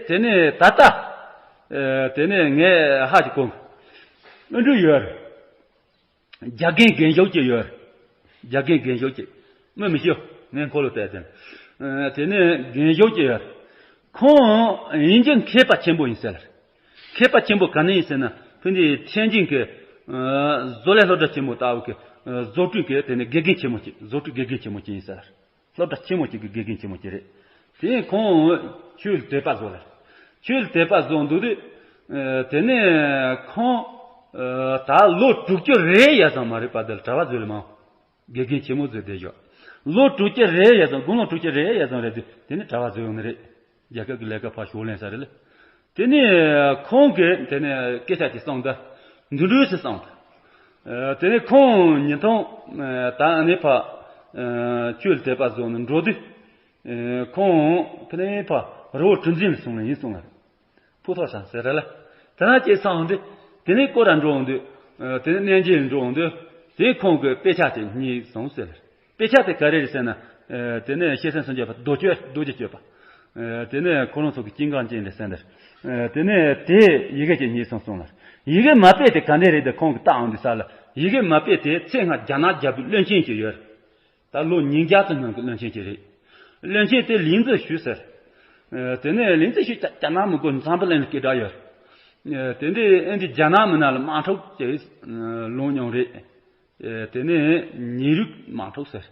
དེ་ནས་ད་ལྟ་དེ་ནས་ངས་ཧ་ཅི་གོ། ཨ་འབྲུ་ཡོད། རྒྱ་རྒན་རྒན་ཞོགས་ཀྱི་ཡོད། རྒྱ་རྒན་རྒན་ཞོགས་ཀྱི་མི་མི་ཤེས། ངས་འཁོར་ལོ་བལྟས་ཙང་། དེ་ནས་རྒན་ཞོགས་ཀྱི་ཡོད། ཁོང་ཡིན་གྱི་མཁས་པ་ཆེན་པོ་ཡིན་ཟེར། མཁས་པ་ཆེན་པོ་ག་ནས་ཡིན་ཟེར་ན་ཕུན་དེ་ཐེན་ཅིང་གི་བཟོ་ལས་སློབ་གྲྭ་ཆེན་མོ་ལྟ་བུ་གི་བཟོ་སྐྲུན་གི་དེ་ནས་དགེ་རྒན་ཆེན་མོ་ཅིག་བཟོ་སྐྲུན་དགེ་རྒན་ཆེན་མོ་ཅིག་ཡིན་ཟེར། སློབ་གྲྭ་ཆེན་མོ་གཅིག་གི་དགེ་རྒན་ཆེན་མོ་གཅིག་རེད། དེ་ཁོང་ཆོས་ལ་དད་པ་བཟོ་ལ། ཆོས་ལ་དད་པ་བཟོ་འདུག་དུས། དེ་ནས་ཁོང་ད་ལོ་དྲུག་ཅུ་རེ་ཡ་ཙམ་མ་རེད་པ། དེ་ལ་གྲྭ་བ་བཟོས་ལ་མང་། དགེ་རྒན་ཆེན་མོ་བཟོས་བསྡད་ཞོག་ལོ་དྲུག་ཅུ་རེ་ཡ་ཙམ་དགུང་ལོ་དྲུག་ཅུ་རེ་ཡ་ཙམ་རེད་དུས་དེ་ནས་གྲྭ་བ་བཟོས་ཡོང་ནི་རེད། རྒྱལ་ཁབ་ཀྱི་ལས་ཀ་ཕར་ཞོར་ལེན་ས་རེད་ལ། དེ་ནས་ཁོང་གིས་དེ་ནས་སྐད་ཆ་ཅིག་གསུངས་ད། འདི་འདྲ་ཞིག་གསུངས་ད། དེ་ནས་ཁོང་ཉིན་ཐོང་ད་ཨ་ནེ་ཕ་ཆོས་ལ་དད་པ་བཟོ་ནས་འགྲོ་དུས། ཁོང་ཕ་ནེ་ཕ་རི་བོ་གྲུ་འཛིན་ལ་སོང་ནས་ཡིན་སོང་ལ། ཕུ་ཐོག་ས་ཟེར་ར་ལ། དེ་ན་སྐྱེས་སོང་དུས། དེ་ནས་སྐོར་ར་འགྲོ་འོང་དུས། དེ་ནས་གནས་མཇལ་འགྲོ་འོང་དུས། དེ་ཁོང་གིས་དཔེ་ཆ་དེ་རྙེད་སོང་ཟེར། དཔེ་ཆ་དེ་ག་རེ་རེད་ཟེར་ན། དེ་ནས་ཤེས་སེམས་སངས་རྒྱས་པ་རྡོ་གཅོད་རྡོ་རྗེ་གཅོད་པ། དེ་ནས་ཁོ་རང་ཚོ་གི་ཀིང་ཀང་ཅན་རེད་ཟེར་འདིར། དེ་ནས་དེ་ཡི་གེ་ཅིག་རྙེད་སོང་སོང་ལ། ཡི་གེ་མ་དཔེ་དེ་ག་འདྲས་རེད་དེ་ཁོང་གིས་བལྟ་འོང་དུས་ས་ལ་ཡི་གེ་མ་དཔེ་དེ་ཚེ་སྔ་རྒྱ་ནག་རྒྱལ་པོའི་བློན་ཆེན་ཅིག་ཡོད། ད་ལོ་ཉིས་བརྒྱ་ཙམ་སྔོན་གྱི་བློན་ཆེན་ཅིག་རེད། བློན་ཆེན་དེ་ལིང་ཙི་ཞུ་ཟེར། དེ་ནས་ལིང་ཙི་ཞུ་ཀྱ་ཀྱ་ནག་མི་དགོས་འཛམ་བུ་གླིང་ལ་སྐད་གྲགས་ཡོད། དེ་འདྲས་ཨེ་འདི་རྒྱ་ནག་མི་ནང་ལ་དམག་འཁྲུག་ཅིག་ལངས་མྱོང་རེད། དེ་ནས་ཉེ་རུའི་དམག་འཁྲུག་ཟེར།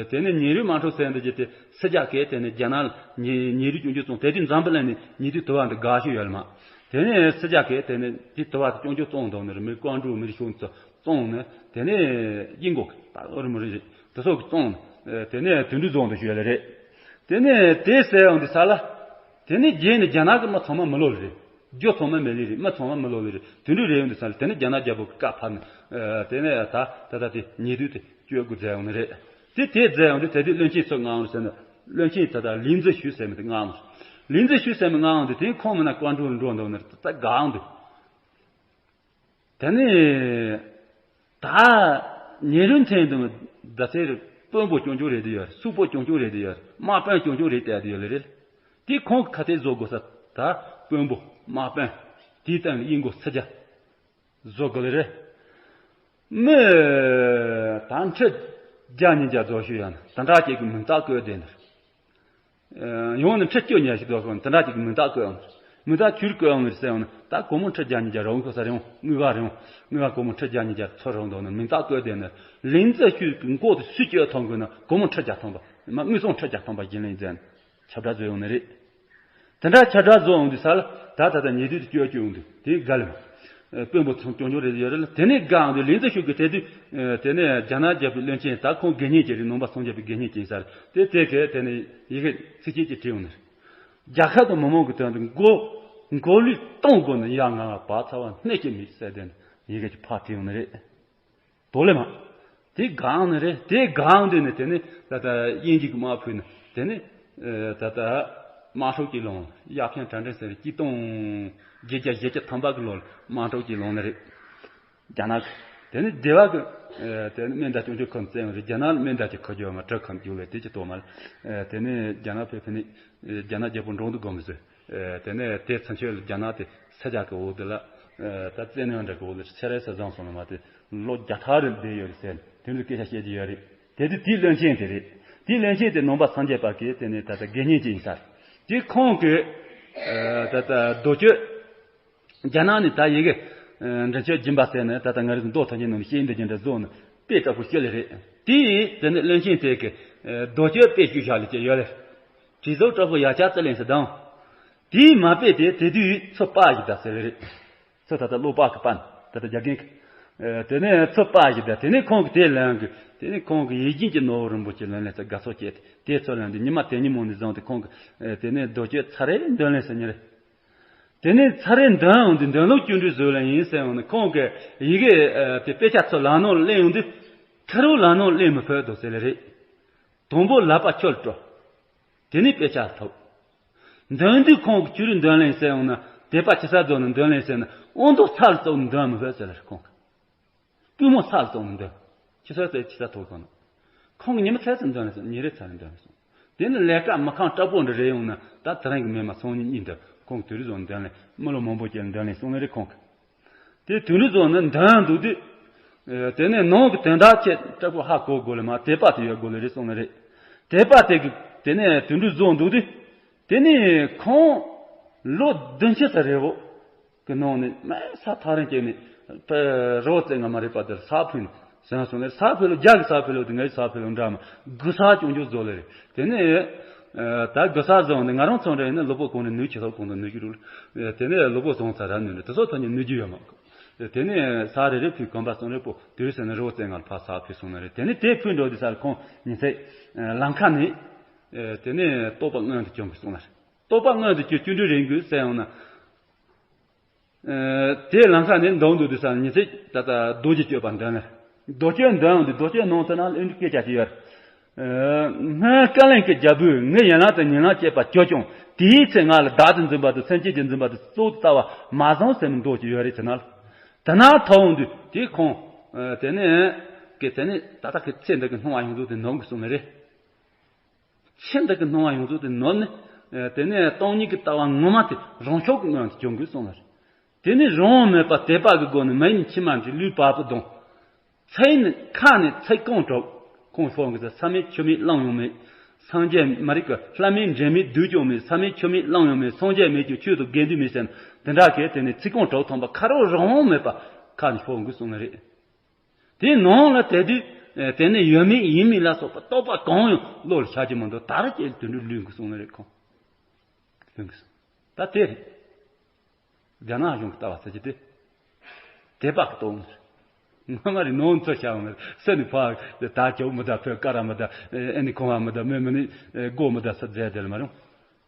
དེ་ནས་ཉེ་རུའི་དམག་འཁྲུག་ཟེར་འདི་ཅི་དེ་སི་རྒྱ་གས་དེ་ནས་རྒྱ་ནག་ལ་ཉེ་ཉེ་རུའི་སྐྱོང་རྒྱུ་བཙོང་དེ་དུས་འཛམ་བུ་གླིང་ནས་ཉེ་དུས་དུ་བ་འདི་དགའ་ཤོས་ཡོད་ལ་མ། དེ་ནས་སི་རྒྱ་གས་དེ་ནས་དེ་དུ་བ་དེ་སྐྱོང་རྒྱུ་བཙོང་འདུག་ནི་རེད། མི་ཀོང་ཀྲུའུ་མི་རིགས་ཤོག་ཚོ་བཙོང་ནས་དེ་ནས་དབྱིན་གོ་ད་ཨོ་རི་མི་རིགས་རེད་དེ་སོགས་ཀྱིས་བཙོང་ནས་དེ་ནས་དུད་འགྲོའི་རྫོང་དུ་ཞུས་ལ་རེད། དེ་ནས་དེ་ཟེར་ཡོང་དུས་ས་ལ། དེ་ནས་རྗེས་ནས་རྒྱ་ནག་གི་མི་ཚང་མ་མི་ལོ་ལ་རེད། རྒྱུ་ཚང་མ་མི་ལོ་ལ་རེད། མི་ཚང་མ་མི་ལོ་ལ་རེད། དུད་འགྲོ་རེ་ཡོང་དུས་ས་ལ་དེ་ནས་རྒྱ་ནག་རྒྱལ་པོ་གི་བཀའ་ཕབ་ནས། དེ་ནས་ད་ད་ད་དེ་ཉེ་དུས་དེ་བཅོས་དགོས་མཛད་ཡོང་ནི་རེད། དེ་དེ་མཛད་ཡོང་དུས་དེ་དུས་བློན་ཆེན་ཚོ་ངའང་ཟེར་ནས་བློན་ཆེན་ད་ད་ལིང་ཙི་ཞུ་ཟེར་མི་དེ་ངའང་ལིང་ཙི་ཞུ་ཟེར་མི་ངའང་དེ་དེ་ཁོང་མི་ན་ཀོང་ཀྲུའུ་ལ་འགྲོ་འདུག་ནི་རེད། ད་དགའང་འདུག་དེ་ནས་ད་ཉེ་རུ་མཚན་དུ་ཟླ་ཚེ་དཔོན་པོ་སྐྱོང་རྒྱུ་རེད་དེ་ཡོད། སུག་པོ་སྐྱོང་རྒྱུ་རེད་དེ་ཡོད། དམག་དཔོན་སྐྱོང་རྒྱུ་རེད་དེ་ཡོད་ལེ་རེད། དེ་ཁོང་གི་ཁ་གཏད་བཟོ་དགོས་ས་ད་དཔོན་པོ་དམག་དཔོན་དེའི་སྟེང་ལ་དབྱིན་གོ་སི་རྒྱ་བཟོ་དགོས་ལེ་རེད། མི་ད་ཁྲི་བརྒྱ་ཉིས་བརྒྱ་བཟོ་ཤོས་ཡང་ན་དེ་འདྲ་ཅིག་གི་མིང་རྟགས་བཀོད་བསྡད་ནི་རེད། ཡང་ན་ཁྲི་བཅུ་ཉེར་ཞིག་འདུག་སོང་དེ་འདྲ་ཅིག་གི་མིང་རྟགས་བཀོད་ཡོང་། མིང་རྟགས་ཁྱོད་བཀོད་ཡོང་ནི་ཟེར་ཡོང་ན་ད་སྒོར་མོ་ཁྲི་བརྒྱ་ཉིས་བརྒྱ་རང་ཁོ་ས་རེད་ཡོང་། དངུལ་ཁང་རེད་ཡོང་། དངུལ་ཁང་སྒོར་མོ་ཁྲི་བརྒྱ་ཉིས་བརྒྱ་ཚུར་རང་འདུག་ནི་མིང་རྟགས་བཀོད་བསྡད་ནི། ལིང་ཙི་ཞུ་གི་མགོ་དེ་སུས་བཅོས་ཐོང་དགོས་ན་སྒོར་མོ་ཁྲི་བརྒྱ་ཐོང་པ་མ་དངུལ་སོང་ཁྲི་བརྒྱ་ཐོང་པ་ཡིན་ལེ་ཡིན་ཟེར་ན་ཁྱབ་བསྒྲགས་བཟོས་ཡོང་ནི་རེད། དེ་འདྲ་ཁྱབ་བསྒྲགས་བཟོ་ཡོང་དུས་ས་ལ་ད་ད་ད་ཉེ་དུས་དེ་བཅོས་བཅོས་ཡོང་དུས་དེ་དགའ་ལེ་མ། དཔོན་པོ་ཚང་སྐྱོང་སྐྱོང་རེད་ཡོད་རེད་ལ། དེ་ནས་དགའ་འོང་དུས་ལིང་ཙི་ཞུ་གི་དེ་དུས་དེ་ནས་རྒྱ་ནག་རྒྱལ་པོའི་བློན་ཆེན་ད་ཁོང་དགེ་བསྙེན་གྱི་རེད། ནང་པ་སངས་རྒྱས་པའི་དགེ་བསྙེན་གྱི་ཡིན་ས་རེད། དེ་དེ་གས་དེ་ནས་ཡི་གེ་ཚིགས་བཅད་ཅིག་བྲིས་ཡོང་ནི་རེད། རྒྱལ་ཁབ་དང་མི་མང་གི་དོན་དུ་མགོ་མགོ་ལུས་གཏོང་དགོས་ན་ཡ་ང་བག་ཚ་བ་སྣེ་གཅིག་མེད་ཟེར་དེ་ནས་ཡི་གེ་ཅིག་ཕར་བྲིས་ཡོང་ནི་རེད། དོ་ལེ་མ། དེ་གང་ནི་རེད། དེ་གང་དུས་ནི་དེ་ནི་ད་ལྟ་དབྱིན་ཇི་གི་དམག་ཕུད་ནི་དེ་ནི་ད་ལྟ་དམག་འཁྲུག་ཅིག་ལངས། ཡ་ཕན་དྲ་འདྲེན་ཟེར་གཅིག་སྟོང་བརྒྱད་བརྒྱ་བཞི་བཅུ་ཐམ་པ་གི་ལོར་དམག་འཁྲུག་ཅིག་ལངས་ནི་རེད། རྒྱ་ནག་གི་དེ་ནི་སྡེ་བ་གི་དེ་ནི་སྨན་དང་སྐྱོང་ཆུ་ཁམས་བཙན་རེད། རྒྱ་ནག་ལ་སྨན་དང་ཅིག་ཁུར་རྒྱུ་མ་གྲི་ཁམས་རྒྱུ་ལས་དེ་ཅི་ཏོ་མ་ལ། དེ་ནི་རྒྱ་ནག་ཕེབས་ཕེ་ནི་རྒྱ་ནག་རྒྱལ་པོ་འགྲོ་འདུག་དགོངས་མི་བཟོད། དེ་ནས་དེ་ཚུན་ཆོད་ལ་རྒྱ་ནག་དེ་ས་ཆ་གི་འོག་དེ་ལ་ད་བཙན་གནོན་འདྲ་གི་འོག་དེ་ཆེ་རེ་ས་བཟང་སོང་ལ་མ་དེ་ལོ་བརྒྱ་ཐག་རེ་བསྡད་ཡོད་རེད་ཟེར་དེ་འདྲའི་སྐད་ཆ་བཤད་ཀྱི་ཡོད་རེད། དེ་དུས་དེའི་བློན་ཆེན་དེ་རེད། དེའི་བློན་ཆེན་དེ་ནང་པ་སངས་རྒྱས་པ་གི་དེ་ནས་ད་ལྟ་དགེ་བསྙེན་ཅིག་ཡིན་ས་རེད། དེ་ཁོང་གི་ད་ལྟ་རྡོ་གཅོད་རྒྱ་ནག་ནས་ད་ཡི་གེ་མགྲིན་བཅུ་སྦྱིན་པ་ཟེར་ནས་ད་ལྟ་ང་རང་ཚོ་མདོ་ཐམས་ཅད་ནང་ནས་བཤད་འདི་ཅི་འདྲ་བཟོ་ནས་དཔེ་ལྟ་བུ་ཤོད་ལེ་རེད། དེ་དེ་ནས་བློན་ཆེན་དེ་གི་རྡོ་གཅོད་དཔེ་བཤུས་བཞག་ལེ་ཅི་ཡོད་ལེ། དྲི་ཟོག་དྲག་པོ་ཡ་ཆ་རྩི་ལེན་ཟེར་དང་། དེའི་མ་དཔེ་དེ་དེ་དུས་ཚོ་པ་ཞིག་ད་ཟེར་ལེ་རེད། ཚོ་ད་ལྟ་བློ་པ་གི་པ་ད་ལྟ་རྒྱ་རྒན་གི་དེ་ནས་ཚོ་པ་ཞིག་ད་དེ་ནས་ཁོང་གི་དེ་ལན་གི་དེ་ནས་ཁོང་གི་ཡིད་བཞིན་གྱི་ནོར་བུ་རིན་པོ་ཆེ་ལོན་ལེན་ཟེར་དགའ་ཚོར་སྐྱེས་ཏེ་དེ་ཚོ་ལན་དེ་ཉི་མ་དེ་ཉིན་མོ་ནས་བཟུང་སྟེ་ཁོང་གི་དེ་ནས་རྡོ་གཅོད་ཚར་རེ་འདོན་ལེན་ཟེར་ཉེ་རེད། དེ་ནས་ཚར་རེ་འདོན་ཡོང་དུས་འདོན་ལུགས་སྐྱོན་འགྲོའི་བཟོ་ལ་ཡིན་ཟེར་ཡོང་ནས་ཁོང་གིས་ཡི་གེ་དེ་དཔེ་ཆ་ཚོ་ལག་ནང་ལེན་ཡོང་དུས་ཁེར་རོ་ལག་ནང་ལེན་མི་ཕོད་དོ་ཟེར་ལེ་རེད། དང་པོ་ལག་པ་ཁྱོད་སྤྲོ། དེ་ནས་དཔེ་ཆ་ཐོབ། འདོན་དུས་ཁོང་གིས་ཆུ་རུ་འདོན་ལེན་ཟེར་ཡོང་ན་དད་པ་ཆེ་ས་རྫོགས་ནས་འདོན་ལེན་ཟེར་ན་དབང་དུ་ཚར་རྫོགས་ནས་འདོན་མི་ཕོད་ཟེར་ལེ་རེད་ཁོང་གིས། པུས་མོ་ས་ལ་བཙུགས་ནས་འདོན། ཁྱི་སོ་ཚེ་ཁྱི་ས་ཐོག་གང་ན། ཁོང་གི་ཉི་མ་ཚེ་ཚེ་འདོན་ལ་སོང་ཉིན་རེ་ཚར་ནས་འདོན་ལ་སོང་། དེ་ནི་ལས་ཀ་མི་ཁང་སྐྲག་པོ་འདྲ་རེ་ཡོང་ན་ད་དེ་རིང་གི་མེ་མ་སང་ཉིན་གཉིས་འདོན་ཁོང་དུས་རེ་བཟོ་འདོན་ལ་མི་ལོ་མང་པོ་སྐྱེལ་འདོན་ལ་སོང་ལེ་རེ་ཁོང་གི། དེ་དུས་རེ་བཟོ་ནི་འདོན་འདུག་དུས། དེ་ནས་ནང་གི་དོན་དག་ཆེད་སྐྲག་པོ་ཧ་གོ་དགོས་ལེ་མ་དད་པ་དེ་ཡོད་དགོས་ལེ་རེ་སོང་ལེ་རེ། དད་པ་དེ་གི་དེ་ནས་དུས་རེ་བཟོ་འདུག་དུས། དེ་ནས་ཁོང་ལོ་བདུན་ཕྱེད་ཙམ་རེ་བོ། གི་ནང་ནས་མ་ས་ཐག་རིང་སྐྱེས་ནས་པ་རོ་བཙན་ང་མ་རེད་པ་དེར་ས་ཕུན་ཟེར་སོང་ནས་ས་ཕུ་ལོ་རྒྱ་གི་ས་ཕུ་ལོ་དེ་ངའི་ས་ཕུ་ལོ་འདྲ་མ་གུ་ས་ཅུང་ཅུང་བཟོ་ལེ་རེད། དེ་ནས་ད་གུ་ས་བཟོ་ནས་ང་རང་ཚོ་འདྲ་ཡིན་ན་ལོ་པོ་གོང་ནས་ནུས་ཆེ་ཐོག་གོང་དུ་ནུས་ཀྱི་རུ་དེ་ནས་ལོ་པོ་སོང་ཚར་ར་ནུས་ནས་དེ་ཚོ་ཐོག་ནས་ནུས་ཀྱི་ཡོད་མ་དེ་ནས་ས་རེ་རེ་ཕུ་གོམ་པ་སོང་རེ་པོ་དུས་ཟེར་ནས་རོ་བཙན་ང་ལ་ཕ་ས་ཕུ་སོང་ནས་རེད། དེ་ནས་དེ་ཕུ་འགྲོ་དུས་ས་ལ་ཁོང་ཉིན་ཚེ་ལམ་ཁ་ནས་དེ་ནས་རྟོགས་པ་མངོན་དུ་བྱུང་གི་སོང་ལ་རེད། རྟོགས་པ་མངོན་དུ་གྱུར་ཅུང་འདྲི་རིང་དགོས་ཟེར་ཡང་ན། དེ་ལམ་ཁ་ནས་འདང་འདུག་དུས་ས་ཉི་ཚེ་ད་ལྟ་རྡོ་རྗེ་གཅོད་པ་འདོན་ལ། རྡོ་གཅོད་འདོན་འདུག་རྡོ་གཅོད་ནང་དུ་ན་ཨེ་འདྲ་སྐད་ཆ་ཞིག་ཡོད། སྔོན་བཀའ་ལན་གྱི་རྒྱལ་པོས་ངའི་ཡན་ལག་དང་ཉིན་ལག་བཅད་པ་གྱོད་ཀྱང་དེའི་ཚེ་ང་ལ་བདག་ཏུ་འཛིན་པ་དང་སེམས་ཅན་གྱི་འཛིན་པ་དང་གཙོ་བོ་ལྟ་བ་མ་བཟང་ཟེར་ནས་འདོགས་ཀྱི་ཡོད་རེད་ཟེར་ན། དེ་ན་ཐོག་འོང་དུས་དེ་ཁོང་དེ་ནས་ཀྱི་དེ་ནས་ད་ལྟ་གི་ཚེ་འདི་གི་སྣང་བ་ཡོངས་རྫོགས་དེ་ནོར་གི་སོང་ནི་རེད། ཚེ་འདི་གི་སྣང་བ་ཡོངས་རྫོགས་དེ་ནོར་ནས། དེ་ནས་སྟོང་ཉིད་ཀྱི་ལྟ་བ་ངོ་མ་དེ་རང་ཕྱོགས་ཀྱི་ངང་དུ་བྱུང་དགོས་གསུངས་པ་རེད། དེ་ནས་རང་དབང་མེད་པར་དད་པ་གི་སྒོ་ནས་མི་ཡི་མཆི་མ་འདྲི་ལུས་བ་སྤུ་ལྡང་། ཚེ་ནི་ཁ་ནས་ཚིག་རྐང་གྲགས། ཁོང་ཕོ་གི་ས་མེད་ཆུ་མེད་གླང་ཡང་མེད། སངས་རྒྱས་མ་རིག་གི་ལྷ་མེད་འདྲེ་མེད་བདུད་ཀྱང་མེད། ས་མེད་ཆུ་མེད་གླང་ཡང་མེད། སངས་རྒྱས་མེད་ཀྱང་ཆོས་དང་དགེ་འདུན་མེད་ཟེར་ན་དེ་འདྲ་གས་དེ་ནས་ཚིག་རྐང་གྲགས་ཐོན་པ་ཁ་རོག་རང་དབང་མེད་པ་ཁ་ནས་ཕོ་གི་གསུངས་ནི་རེད། དེའི་ནང་ལ་དེ་དུས་དེ་ནས་ཡོད་མེད་ཡིན་མིན་ལ་སོགས་པ་རྟོག་པ་གང་ཡང་བློ་ལ་ཤར་གྱི་མི་འདུག་དར་གྱི་དུད་འགྲོ་ལུས་འགུལ་སོང་ནི་རེད་ཁོང་། ལུས་འགུལ་སོང་། ད་དེ་རེད། རྒྱ་ནག་གཞུང་གི་ལྟ་བ་ཟེར་གྱི་དེ། དད་པ་གི་སྟོང་ངོ་མ་རེད་ནོར་འཚོ་བྱ་བ་མེད་སེ་ནི་ཕ་ད་ཇོ་མི་ད་ཕོད་ཀ་ར་མི་ད་ཨེ་ནི་ཁོང་བ་མི་ད་མེ་མི་ནི་སྒོ་མི་ད་ས་རྫས་དེ་ལ་མ་རུང་།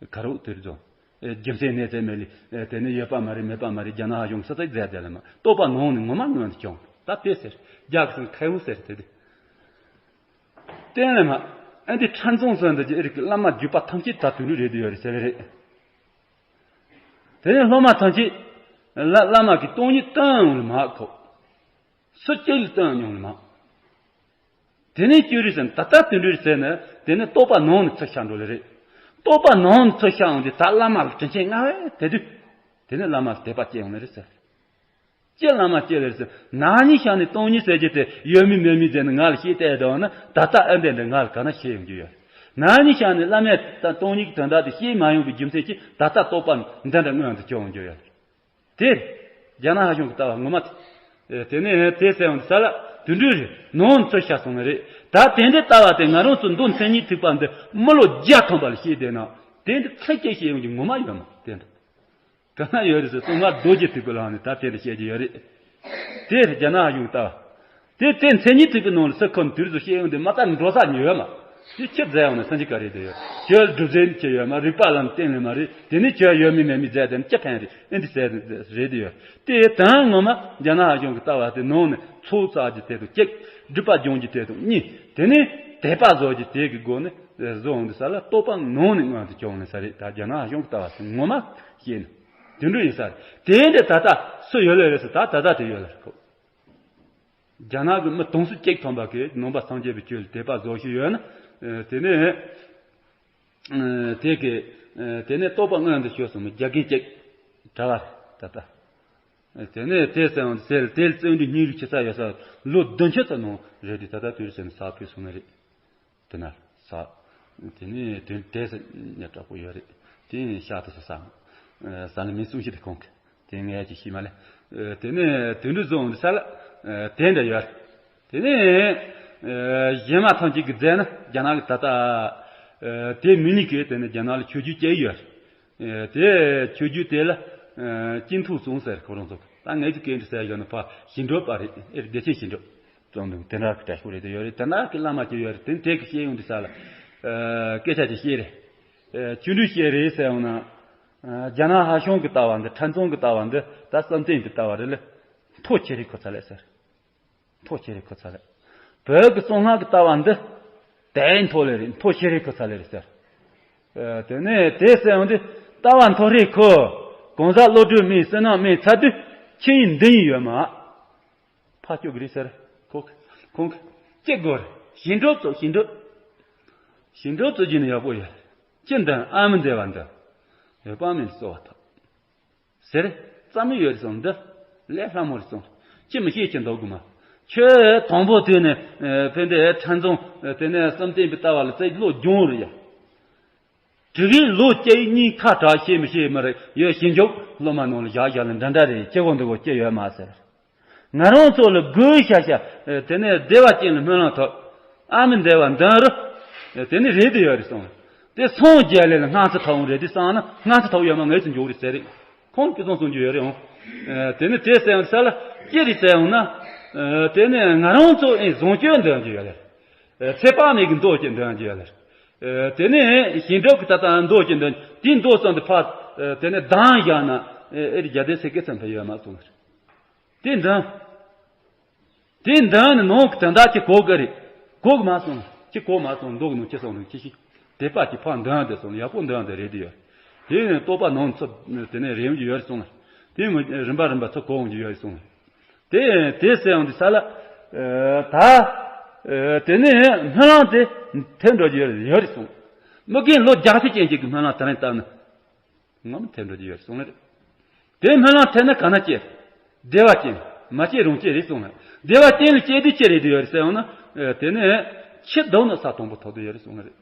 ཁ་རོག་དེར་རྫོང་། རྒྱུ་མཚན་གནས་ཚད་མེད་ལི། དེ་ནི་ཡོད་པ་མ་རེད་མེད་པ་མ་རེད་རྒྱ་ནག་གཞུང་ས་ཚིགས་རྫས་དེ་ལ་མ་རྟོགས་པ་ནང་ནས་ངོ་མ་ངོས་ནས་བྱུང་ད་དེ་ཟེར་རྒྱ་གི་སང་ཁའི་འུ་ཟེར་དེ་དེ། བསྟན་ལས་མ། ཨ་འདི་ཕྲན་ཚོང་ཚོན་འདི་ཀྱི་ཨེ་རིག་གི་བླ་མ་བརྒྱུད་པ་ཐམས་ཅད་ད་དུད་འགྲོ་རེད་དུ་ཡོད་རེད་ཟེར་རེད། དེ་ནས་སློབ་མ་ཐམས་ཅད་བླ་བླ་མ་གི་སྟོང་ཉིད་སྟོན་ཡོང་ལ་མ་ཁོ། སུ་གཅིག་ལ་སྟོན་ཡོང་ལ་མ། དེ་ནས་ཅི་རེད་ཟེར་ན་ད་ལྟ་དུད་འགྲོ་རེད་ཟེར་ན་དེ་ནས་རྟོགས་པ་ནང་ནས་ཚུར་ཤར་འགྲོ་ལེ་རེད། རྟོགས་པ་ནང་ནས་ཚུར་ཤར་ཡོང་དུས་ད་བླ་མ་ལ་དྲིན་ཆེན་མངའ་བས་དེ་དུས། དེ་ནས་བླ་མ་ལ་དད་པ་སྐྱེ་ཡོང་ལེ་རེད་ཟེར། ཅི་བླ་མ་ཅི་ལེར་ཟེར། ན་ནིང་ཤར་ནས་སྟོང་ཉིད་ཟེར་གྱི་དེ་ཡོད་མིན་མེད་མིན་ཟེར་ནས་ང་ལ་ཤེས་བལྟས་དང་ན་ད་ལྟ་ཨ་འདྲ་འདྲ་ང་ལ་ག་ན་ཤེས་ཡོང་རྒྱུ་ཡོད། ན་ནིང་ཤར་ནས་བླ་མས་ད་སྟོང་ཉིད་ཀྱི་དོན་དག་དེ་ཤེས་མ་ཡོང་གི་རྒྱུ་མཚན་གྱིས་ད་ལྟ་རྟོགས་པ་འདི་འདྲ་མངོན་དུ་སྐྱོང་ཡོང་རྒྱུ་ཡོད། དེ། རྒྱ་ནག་གཞུང་གི་ལྟ་བ་ངོ་མ་དེ། དེ་ནས་དེ་ཟེར་ཡོང་དུས་ས་ལ་དུད་འགྲོ་རེད་ནོར་འཚོ་ཤ་སོང་ནི་རེད། ད་དེ་འདྲའི་ལྟ་བ་དེ་ང་རང་ཚོ་མདོ་མཚན་ཉིད་ཐེག་པ་འདི་མི་ལོ་བརྒྱ་ཐམ་པ་ལ་ཤེས་བསྡད་ན་དེ་འདྲ་ཚིག་གཅིག་ཤེས་ཡོང་རྒྱུ་ངོ་མ་ཡོད་མ་དེ་འདྲ། ག་ན་ཡོད་རེད་ཟེར་སོང་ང་རྡོ་རྗེ་ཐེག་པའི་ལམ་ནས་ད་དེ་འདྲ་བཤད་ཀྱི་ཡོད་རེད། དེ་རེད་རྒྱ་ནག་གཞུང་ལྟ་བ། དེ་དེ་མཚན་ཉིད་ཐེག་པའི་ནང་ལ་སུ་ཁོ་ན་དུས་སུ་བཤད་ཡོང་དེ་མ་ལྟ་འགྲོ་ས་ཉོ་ཡོད་མ། དེ་ཁྱེད་མཛད་ཡོང་ན་སེམས་ཅི་ག་རེད་དེ་ཡོད། ཁྱོད་སྒྲུབ་རྫས་ནི་ཁྱེད་ཡོད་མ་རིག་པ་ལམ་བསྟན་ལེ་མ་རེད་དེ་ནི་ཁྱོད་ཡོད་མིན་མེད་མིན་མཛད་དེ་ནི་ཅི་ཕན་རེད་ཨེ་འདི་ཟེར་རེད་དེ་ཡོད། དེ་དོན་ངོ་མ་རྒྱ་ནག་གཞུང་གི་ལྟ་བ་དེ་ནང་ནས་ཚོགས་བསགས་ཀྱི་དེ་དང་གཅིག་སྒྲིབ་པ་སྦྱོང་གྱི་དེ་དང་གཉིས་དེ་ནི་དད་པ་བཟོ་གྱི་དེ་གི་སྒོ་ནས་བཟོ་འོང་དུས་ས་ལ་རྟོགས་པ་ནང་ནས་མངོན་དུ་བྱུང་ནས་ས་རེད་ད་རྒྱ་ནག་གཞུང་གི་ལྟ་བ་དེ་ངོ་མ་ཤེས་ནས། དུད་འགྲོ་ཡིན་ས་རེད། དེ་འདྲ་ད་ལྟ་སུ་ཡོད་ལེ་རེད་ཟེར་ད་ད་ལྟ་དེ་ཡོད་ལེ་རེད་ཁོ། རྒྱ་ནག་གི་མི་དུང་སོ་གཅིག་ཐམ་པ་གིས་ནང་པ་སངས་རྒྱས་པའི་ཆོས་ལ་དད་པ་བཟོ་ཞིག་ཡོད་ན། དེ་ནས། དེ་གི། དེ་ནས་རྟོགས་པ་མངོན་དུ་ཤོར་སོང་བའི་རྒྱ་རྒན་གཅིག་གྲྭ་བ་ད་ལྟ། དེ་ནས་དེ་ཟེར་ཟེར་དེ་བརྩོན་འགྲུས་སྙིང་རུས་ཆེ་ས་ཡོད་ས་ལོ་བདུན་ཕྱེད་ཙམ་ནང་རེད་དེ་ད་ལྟ་དུས་རེད་ཟེར་ནས་ས་ཕུད་སོང་ནི་རེད། དེ་ན་ས། དེ་ནས་དོན་དེ་ཟེར་ཉག་དྲག་པོ་ཡོད་རེད། དེ་ནས་ཤ་དེ་ཟེར་ས། ས་ནི་མི་གསུང་ཤི་དེ་ཁོང་གི་དེ་ངས་ཀྱི་ཤི་མ་ལེ། དེ་ནས་དོན་འདི་བཟུང་ས་ལ། དེ་འདྲ་ཡོད། དེ་ནས་གཞན་མ་ཐམས་ཅད་ཀྱི་རྫས་ན་རྒྱ་ནག་གི་ད་ལྟ། དེ་མི་ཉིད་ཀྱིས་དེ་ནས་རྒྱ་ནག་ལ་ཆོས་བརྒྱུད་སྐྱེལ་ཡོད། དེ་ཆོས་བརྒྱུད་དེ་ལ། ཅིན་ཐུའུ་ཙུང་ཟེར་ཁོ་རང་ཚོ་ད་ངས་ཀྱི་སྐད་འདྲ་ཟེར་ཡོད་ན་ཕ་ཞི་འགྲོ་པ་རེད་ཨེ་རེད་བདེ་ཆེན་ཞི་འགྲོ། ཙོང་འདུག་དེ་འདྲ་གི་དྲག་ཤོས་རེད་དེ་ཡོད་རེད་དེ་འདྲ་གི་བླ་མ་ཅིག་ཡོད་རེད་དེ་དེ་གི་བཤད་ཡོང་དུས་ས་ལ། སྐད་ཆ་ཅིག་བཤད་རེད། ཆོས་འདུལ་བཤད་རེད་ཟེར་ཡོང་ན། རྒྱ་ནག་ཧ་ཤང་གི་ལྟ་བ་འདི། ཕྲན་ཙང་གི་ལྟ་བ་འདི། ད་བསམ་གཏན་གྱི་ལྟ་བ་རེད་ལ། མཐོ་ཆེ་རིགས་ཁོ་ཚ་ལས་ཟེར། མཐོ་ཆེ་རིགས་ཁོ་ཚ་ལས། བོད་ཀྱི་གསང་སྔགས་ཀྱི་ལྟ་བ་འདི། དེ་མཐོ་ལས་རེད། མཐོ་ཆེ་རིགས་ཁོ་ཚ་ལས་རེད་ཟེར། ཨ། དེ་ནས་དེ་ཟེར་ཡོང་དུས། ལྟ་བ་མཐོ་རིགས་ཁོ། གང་ཟག་བློ་གྲོས་དམན། བསོད་ནམས་དམན་ཚར་དུས། ཆོས་ཉིད་འདི་ཉིད་ཡོད་མ། ཕར་སྐྱོད་ཀྱི་རེད་ཟེར། ཁོ། ཁོང་གིས་ཅི་དགོས་རེད། བྱིན་གྲོགས་ཚོ། བྱིན་གྲོགས། བྱིན་གྲོགས་ཚོ་བྱས་ན་ཡག་པོ་ཡོད། ཅི་འདོན། ཨ་མི་འདོན་པ་འདོན། ཡོད་པ་མིན་གསོལ་བ་ཐོབ་ཟེར། རྩ་མེད་ཡོད་རེད་གསུངས། འདི་ལས་སླ་མོ་རེད་གསུངས། ཅི་མི་ཤེས་ཀྱི་འདུག་གི་མ། ཁྱོད་དང་པོ་དུས་ནས། ཨ། ཕན་བདེ་ཕྲན་ཙང་། ཨ། དེ་ནས་བསམ་གཏན་པའི་ལྟ་བ་ལ་རྩེ་བློ་སྦྱོང་རེད་ཡ། དེ་གའི་ལོ་བཅུ་གཉིས་ཁ་གྲག་ཤེས་མི་ཤེས་མ་རེད། ཡོད། བྱིན་ཆོག་སློབ་མ་ནང་ལ་བཞག་བཞག་ལ་འདྲ་འདྲ་རེད། སྐྱེ་བོ་འདི་གོ་སྐྱེ་ཡོད་མ་ཟེར། ང་རང་ཚོ་ལ་དགོས་ཤ་ཤ། ཨ། དེ་ནས་བདེ་བ་ཅན་ལ་སྨོན་ལམ་ཐོབ། ཨ་མི་འདོན་པ་འདོན་རུ། ཨ། དེ་ནི་རེད་དུ་ཡོད་རེད་གསུངས། དེ་སངས་རྒྱས་ལས་ལ་སྔ་ཚོད་ཐོབ་འོང་རེད་དུ་བསམ་ན། སྔ་ཚོད་ཐོབ་ཡོད་མ་ངེས་སུ་འཇོག་རེད་ཟེར་རེད། ཁོང་གིས་གསུང་གསུང་རྒྱུ་ཡོད་རེད་འོང་། ཨ། དེ་ནི་དེ་ཟེར་ཡང་ས་ལ་སྐྱེ་རེད་ཟེར་ཡང་ན། ཨ། དེ་ནི་ང་རང་ཚོ་ཨེ་བཟང་སྤྱོད་འདོན་རྒྱུ་ཡོད་རེད། ཨ། ཚེ་དཔག་མེད་ཀྱི་མདོ་ཅིག་འདོན་རྒྱུ་ཡོད་རེད། ཨ། དེ་ནས་བྱིན་གྲོགས་ཀྱི་ད་ལྟ་མདོ་ཅིག་འདོན། དེའི་མདོ་ཙམ་དུ་ཕར། ཨ། དེ་ནས་གདངས་བཞག་ན། ཨེ་རེད། རྒྱ་སྡེ་སེ་གེ་ཙམ་ཕེབས་ཡོད་མ་གསུངས་རེད། དེ་འདོན། དེ་འདོན་ནས་ནང་གི་དོན་དག་ཅིག་གོ་གི་རེད། གོ་གི་མ་སོང་། ཅིག་གོ་མ་སོང་། མདོ་གི་ནང་ཅི་གསུངས་རེད། ཅི་ཞིག་དད་པ་གྱིས་ཕར་འདོན་དེ་སོང་། ཡག་པོ་འདོན་དེ་རེད་དེ་ཡོད། དེ་ནས་རྟོགས་པ་ནང་ཚུར་དེ་ནས་རེམ་གྱི་ཡོད་རེད་གསུངས། དེ་ངོ་རིམ་པ་རིམ་པ་ཚུར་གོ་འོང་གི་ཡོད་རེད་གསུངས། དེ་དེ་ཟེར་ཡང་དེ་ས་ལ། ཨ། ད། ཨ། དེ་ནས་སྨོན་ལམ་དེ་ཐེབས་འགྲོ་གི་ཡོད་རེད་ཡོད་རེད་གསུངས། མི་རྒན་ལོ་བརྒྱད་ཅུ་ཅན་ཅིག་གིས་སྨོན་ལམ་དེ་རིང་བཏབ་ན། ངམ་ཐེབས་འགྲོ་གི་ཡོད་གསུངས་ནི་རེད། དེ་སྨོན་ལམ་ཐེབས་ན་ག་ན་སྐྱེ། བདེ་བ་ཅན། མ་སྐྱེ་རུང་སྐྱེ་རེད་གསུངས་ནི་རེད། བདེ་བ་ཅན་ལ་སྐྱེ་དུས་ཅི་རེད་དུ་ཡོད་རེད་ཟེར་ཡང་ན། ཨ། དེ་ནས་ཆུ་བདོག་ན་ས་དང་པོ་ཐོབ་དུ་ཡོད་རེད་གསུངས་ནི་རེད།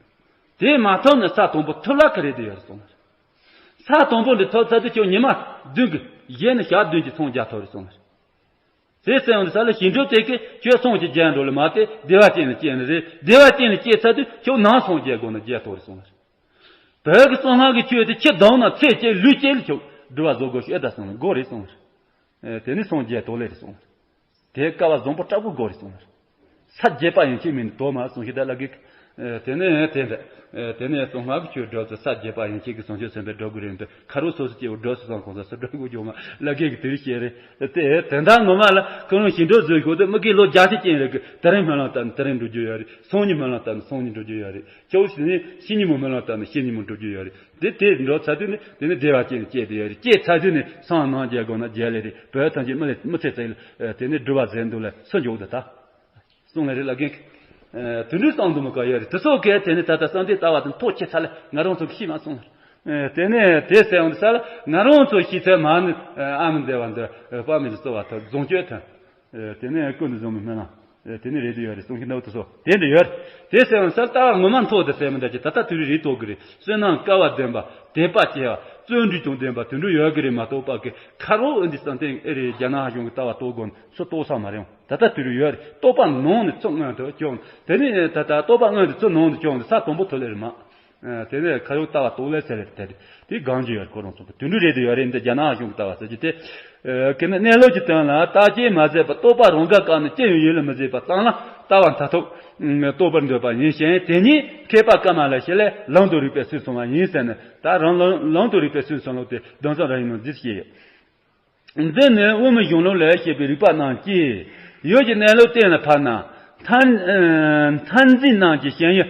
དེ་མ་ཐོབ་ན་ས་དང་པོ་ཐོབ་ལ་ག་རེད་དུ་ཡོད་རེད་གསུངས་ནི་རེད། ས་དང་པོ་འདི་ཐོབ་ཚར་དུས་ཁྱོད་ཉི་མ་བདུན་གྱི་ཡས་ནས་ཞག་བདུན་གྱི་སངས་རྒྱས་ཐོབ་རེད་གསུངས་ནི་རེད། དེ་ཟེར་ཡང་ས་ལ་བྱིན་གྲོགས་དེ་གིས་ཁྱོད་སངས་ཀྱི་རྒྱས་འགྲོ་ལ་མ་དེ་བདེ་བ་ཅན་ལ་སྐྱེ་ནི་རེད། བདེ་བ་ཅན་ལ་སྐྱེ་ཚར་དུས་ཁྱོད་ནང་སངས་རྒྱས་དགོས་ན་རྒྱས་ཐོབ་རེད་གསུངས་ནི་རེད། བོད་ཀྱི་གསང་སྔགས་ཀྱི་ཆོས་དེ་ཆུ་བདོག་ན་ཚེ་སྐྱེལ་ལུས་སྐྱེལ་ཆོག་སྒྲུབ་པ་བཟོ་དགོས་ཤེས་ད་གསུངས་དགོས་རེད་གསུངས། ཨ། དེ་ནི་སངས་རྒྱས་དོ་ལེ་རེད་གསུངས། དེ་སྐལ་བ་བཟང་པོ་དྲག་པོ་དགོས་རེད་གསུངས། ས་བརྒྱད་པ་ཡན་ཆད་མིན་དོ་མ་གསུངས་ཤེས་ད་ལ་གེ། ཨ། དེ་ནི་དེ་འདྲ། ཨ། དེ་ནི་གསང་སྔགས་ཀྱི་ཆོས་སྒྲུབ་ཚེ་ས་བརྒྱད་པ་ཡན་ཆད་ཀྱི་བཟང་སྤྱོད་སེམས་དཔའི་སྒྲུབ་དགོས་རེད་འདུག་ཁ་རོག་སོ་སོ་སྐྱེ་བོ་སྒྲུབ་སོ་སོ་གང་ཟག་སུ་སྒྲུབ་དགོས་ཀྱང་མ་ལ་གེ་གི་དེ་རིགས་བཤད་རེད། དེ་དེ་འདྲ་ངོ་མ་ལ་ཁོ་རང་བྱིན་གྲོགས་བཟོས་ཤོག་དེ་མི་གི་ལོ་བརྒྱད་ཅུ་ཅན་རེད་གི། དེ་རིང་སྨོན་ལམ་བཏབ་ན་དེ་རིང་འགྲོ་རྒྱུ་ཡོད་རེད། སང་ཉིན་སྨོན་ལམ་བཏབ་ན་སང་ཉིན་འགྲོ་རྒྱུ་ཡོད་རེད། ཁྱོད་ཕྱི་ནས་ཕྱི་ཉིན་མོ་སྨོན་ལམ་བཏབ་ན་ཕྱི་ཉིན་མོ་འགྲོ་རྒྱུ་ཡོད་རེད། དེ་དེ་འགྲོ་ཚར་དུས་ནི་དེ་ནི་བདེ་བ་ཅན་ལ་སྐྱེས་དེ་ཡོད་རེད། སྐྱེས་ཚར་དུས་ནི་སངས་རྣམ་རྒྱལ་དགོས་ན་རྒྱལ་ལེ་རེད། བོད་ཐམས་ཅད་མི་ལས་མི་ཚེ་ཚེ་ལ་དེ་ནི་སྒྲུབ་པ་ཟེར་འདུག་ལ་སུ་འཇོག་དེ་ད་གསུང་ལེ་རེད་ལ་རྒན། དུད་འགྲོའི་གསང་དུ་མི་དཀའ་ཡོད་རེད། དེ་སོགས་གལ་ཏེ་ནི་ད་ལྟ་བསམ་གཏན་ལྟ་བ་དང་ཐོག་ཆེ་ཚ་ལ་ང་རང་ཚོ་གི་ཤི་མ་སོང་། དེ་ནས་དེ་ཟེར་འོང་དུས་ས་ལ་ང་རང་ཚོ་ཤི་ཚད་མ་ནི་ཨ་མི་འདས་པ་འདི་དཔག་མེད་ལ་གསོལ་བ་ཐོབ་བཟང་སྤྱོད་ཐོན། དེ་ནས་ཀུན་ཏུ་བཟང་པོའི་སྨོན་ལམ། དེ་ནི་རེད་དུ་ཡོད་རེད་གསུང་གི་འདུག་དེ་སོགས་དེ་འདྲ་ཡོད་རེད། དེ་ཟེར་འོང་ས་ལ་ལྟ་བ་ངོ་མ་མཐོ་དེ་ཟེར་མི་འདྲ་ཅིག་ད་ལྟ་དུས་རེ་རེ་རྟོགས་གི་རེད། བསོད་ནམས་སྐལ་བ་ལྡན་པ་དད་པ་ཆེ་བ་བརྩོན་འགྲུས་དང་ལྡན་པ་དུད་འགྲོ་ཡོད་གི་རེད་མ་གཏོགས་པ་གི་ཁ་རོག་ཨེ་འདི་བསམ་གཏན་ཨེ་རེད། རྒྱ་ནག་གཞུང་གི་ལྟ་བ་རྟོགས་དགོས་ན་སུ་རྟོགས་ས་མ་རེད། ད་ལྟ་དུས་རེ་ཡོད་རེད། རྟོགས་པ་ནང་ནས་ཚུར་མངོན་དུ་བྱུང་། དེ་ནས་ད་ལྟ་རྟོགས་པ་མངོན་དུ་ཚུར་ནང་དུ་བྱུང་ནས་ས་དང་པོ་ཐོབ་ལེ་རེད་མ། དེ་ནས་ཁ་ཡོག་ལྟ་བ་རྟོགས་ལེ་ཟེར་རེད། དེ་དེ་གང་ཅི་ཡོད་རེད། ཁོ་རང་ཚོ་དུད་འགྲོ་རེད་དུ་ཡོད་རེད། འདི་རྒྱ་ནག་གཞུང་གི་ལྟ་བ་ཟེར་གྱི་དེ། ཀྱི་ནི་གནས་ལུགས་ཀྱི་དོན་ལ་བརྟག་དཔྱད་མ་མཛད་པར་རྟོག་པ་རང་ག་བཀག་ནས་ཅི་ཡང་ཡིད་ལ་མི་བཟོད་པ་ཙམ་ལ་ལྟ་བ་མཐར་ཐུག་རྟོགས་པར་འདོད་པ་ཡིན་ཞིང་། དེ་ཉིད་མཁས་པ་ཀ་མ་ལ་ཤཱི་ལས་ལམ་དུ་རིགས་པའི་ཚུལ་གསུངས་པ་ཡིན་ཟེར་ནས། ད་རང་ལམ་ལམ་དུ་རིགས་པའི་ཚུལ་གསུངས་ལུགས་དེ་གདམས་ངག་རང་ཡིན་ནོ་འདི་བཤད་ཡོད། འདི་ནི་དབུ་མའི་གཞུང་ལུགས་ལས་བཤད་པའི་རིགས་པ་རྣམས་ཀྱིས་ཡུལ་གྱི་གནས་ལུགས་གཏན་ལ་ཕབ་ན། མཐར་མཐར་འཛིན་རྣམས་ཀྱི་ཞེན་ཡུལ་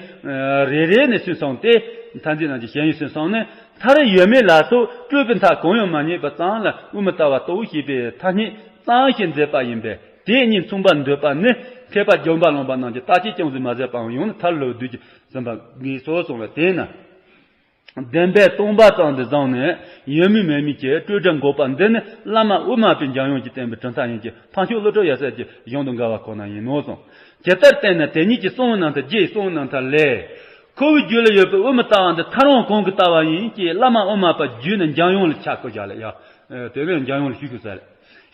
རེ་རེ་ནས་སུན་སོང་སྟེ། མཐར་འཛིན་རྣམས་ཀྱི་ཞེན་ཡུལ་སུན་སོང་ནས། མཐར་ཡོད་མེད་ལ་སོགས་སྤྲོས་པའི་མཐའ་གང་ཡང་མ་རྙེད་པ་ཙམ་ལ་དབུ་མའི་ལྟ་བ་རྟོགས་ཞེས་པའི་ཐ་སྙད་གཙང་ཞིང་མཛེས་པ་ཡིན་པས། དེ་ཉིད་མཚུངས་པར་འདོད་པ་ནི་མཁས་པ་འཇམ་དཔལ་རློམ་པ་རྣམས་ཀྱིས་བརྟག་དཔྱད་ཅུང་ཟད་མ་མཛད་པའམ་ཡང་ན་མཐར་ལུས་བདུད་ཀྱིས་ཟིན་པ་ངེས་སོ་གསུངས་པས། དེས་ན། བདེན་པའི་སྟོང་པ་ཙམ་དུ་བཟུང་ནས་ཡོད་མིན་མེད་མིན་གྱི་སྤྲོས་བྲལ་འགོག་པ་འདི་ནི་བླ་མ་དབུ་མ་པའི་འཇམ་དབྱངས་ཀྱིས་བསྟན་པའི་གྲུབ་མཐའ་ཡིན་གྱི། འཕགས་མཆོག་བློ་གྲོས་ཡབ་སྲས་ཀྱི་གཞུང་དང་འགལ་བ་ཁོ་ན་ཡིན་ནོ་གསུངས། ཇི་ལྟར་བསྟན་ན་དེ་ཉིད་ཀྱི་གསང་བའི་རྣམ་ཐར་རྗེའི་གསང་བའི་རྣམ་ཐར་ལས། ཁོ་བོའི་རྒྱུད་ལ་ཡོད་པའི་དབུ་མའི་ལྟ་བ་འདི་ཐར་དབང་གང་གི་ལྟ་བ་ཡིན་གྱི། བླ་མ་དབུ་མ་པ་བརྒྱུད་ནས་འཇམ་དབྱངས་ལ་ཕྱག་བསྐོར་བཞག་ལ་ཡ། དེ་ནས་འཇམ་དབྱངས་ལ་ཞུས་ཞུས་ཟེར།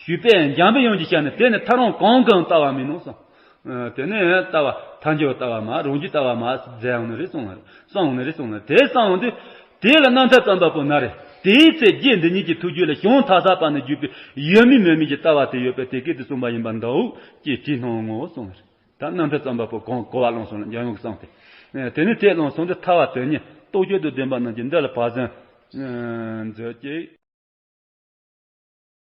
ཞུས་པས་འཇམ་པའི་དབྱངས་ཀྱིས་བཤད་ན་དེ་ནི་ཐར་དབང་གང་གི་ལྟ་བ་མིན་ནོ་གསུངས། དེ་ནས་ལྟ་བ་ཐལ་འགྱུར་ལྟ་བ་མ་རང་རྒྱུད་ལྟ་བ་མ་ཟེར་ཡོང་ནི་རེད་གསུངས་ནི་རེད། གསུངས་ནི་རེད་གསུངས་ནི་དེ་གསུངས་དུས། དེ་ལ་རྣམ་ཐར་བརྩམ་པ་པོ་ན་རེ། དེའི་ཚེ་རྗེ་འདི་ཉིད་ཀྱི་ཐུགས་རྒྱུད་ལ་བྱང་ཐ་ས་པ་ནས་བརྒྱུད་པའི་ཡོད་མིན་མེད་མིན་གྱི་ལྟ་བ་དེ་ཡོད་པས་དེ་སྐད་དུ་གསུངས་པ་ཡིན་པར་འདའོ་ཅེས་དྲིས་སྣང་ངོ་གསུངས་ནི་རེད། ད་རྣམ་ཐར་བརྩམ་པ་པོ་གང་གོ་བ་བླངས་སོང་ལ་འཇམ་དབྱངས་ཀྱི་གསུངས་ཏེ། དེ་ནས་དེ་བླངས་སོང་དུས་ཐར་པ་དོན་གཉེར་རྟོགས་བརྗོད་དང་ལྡན་པ་རྣམས་ཀྱིས་འདི་ལ་བག་ཟོན། མཛོད་ཀྱི་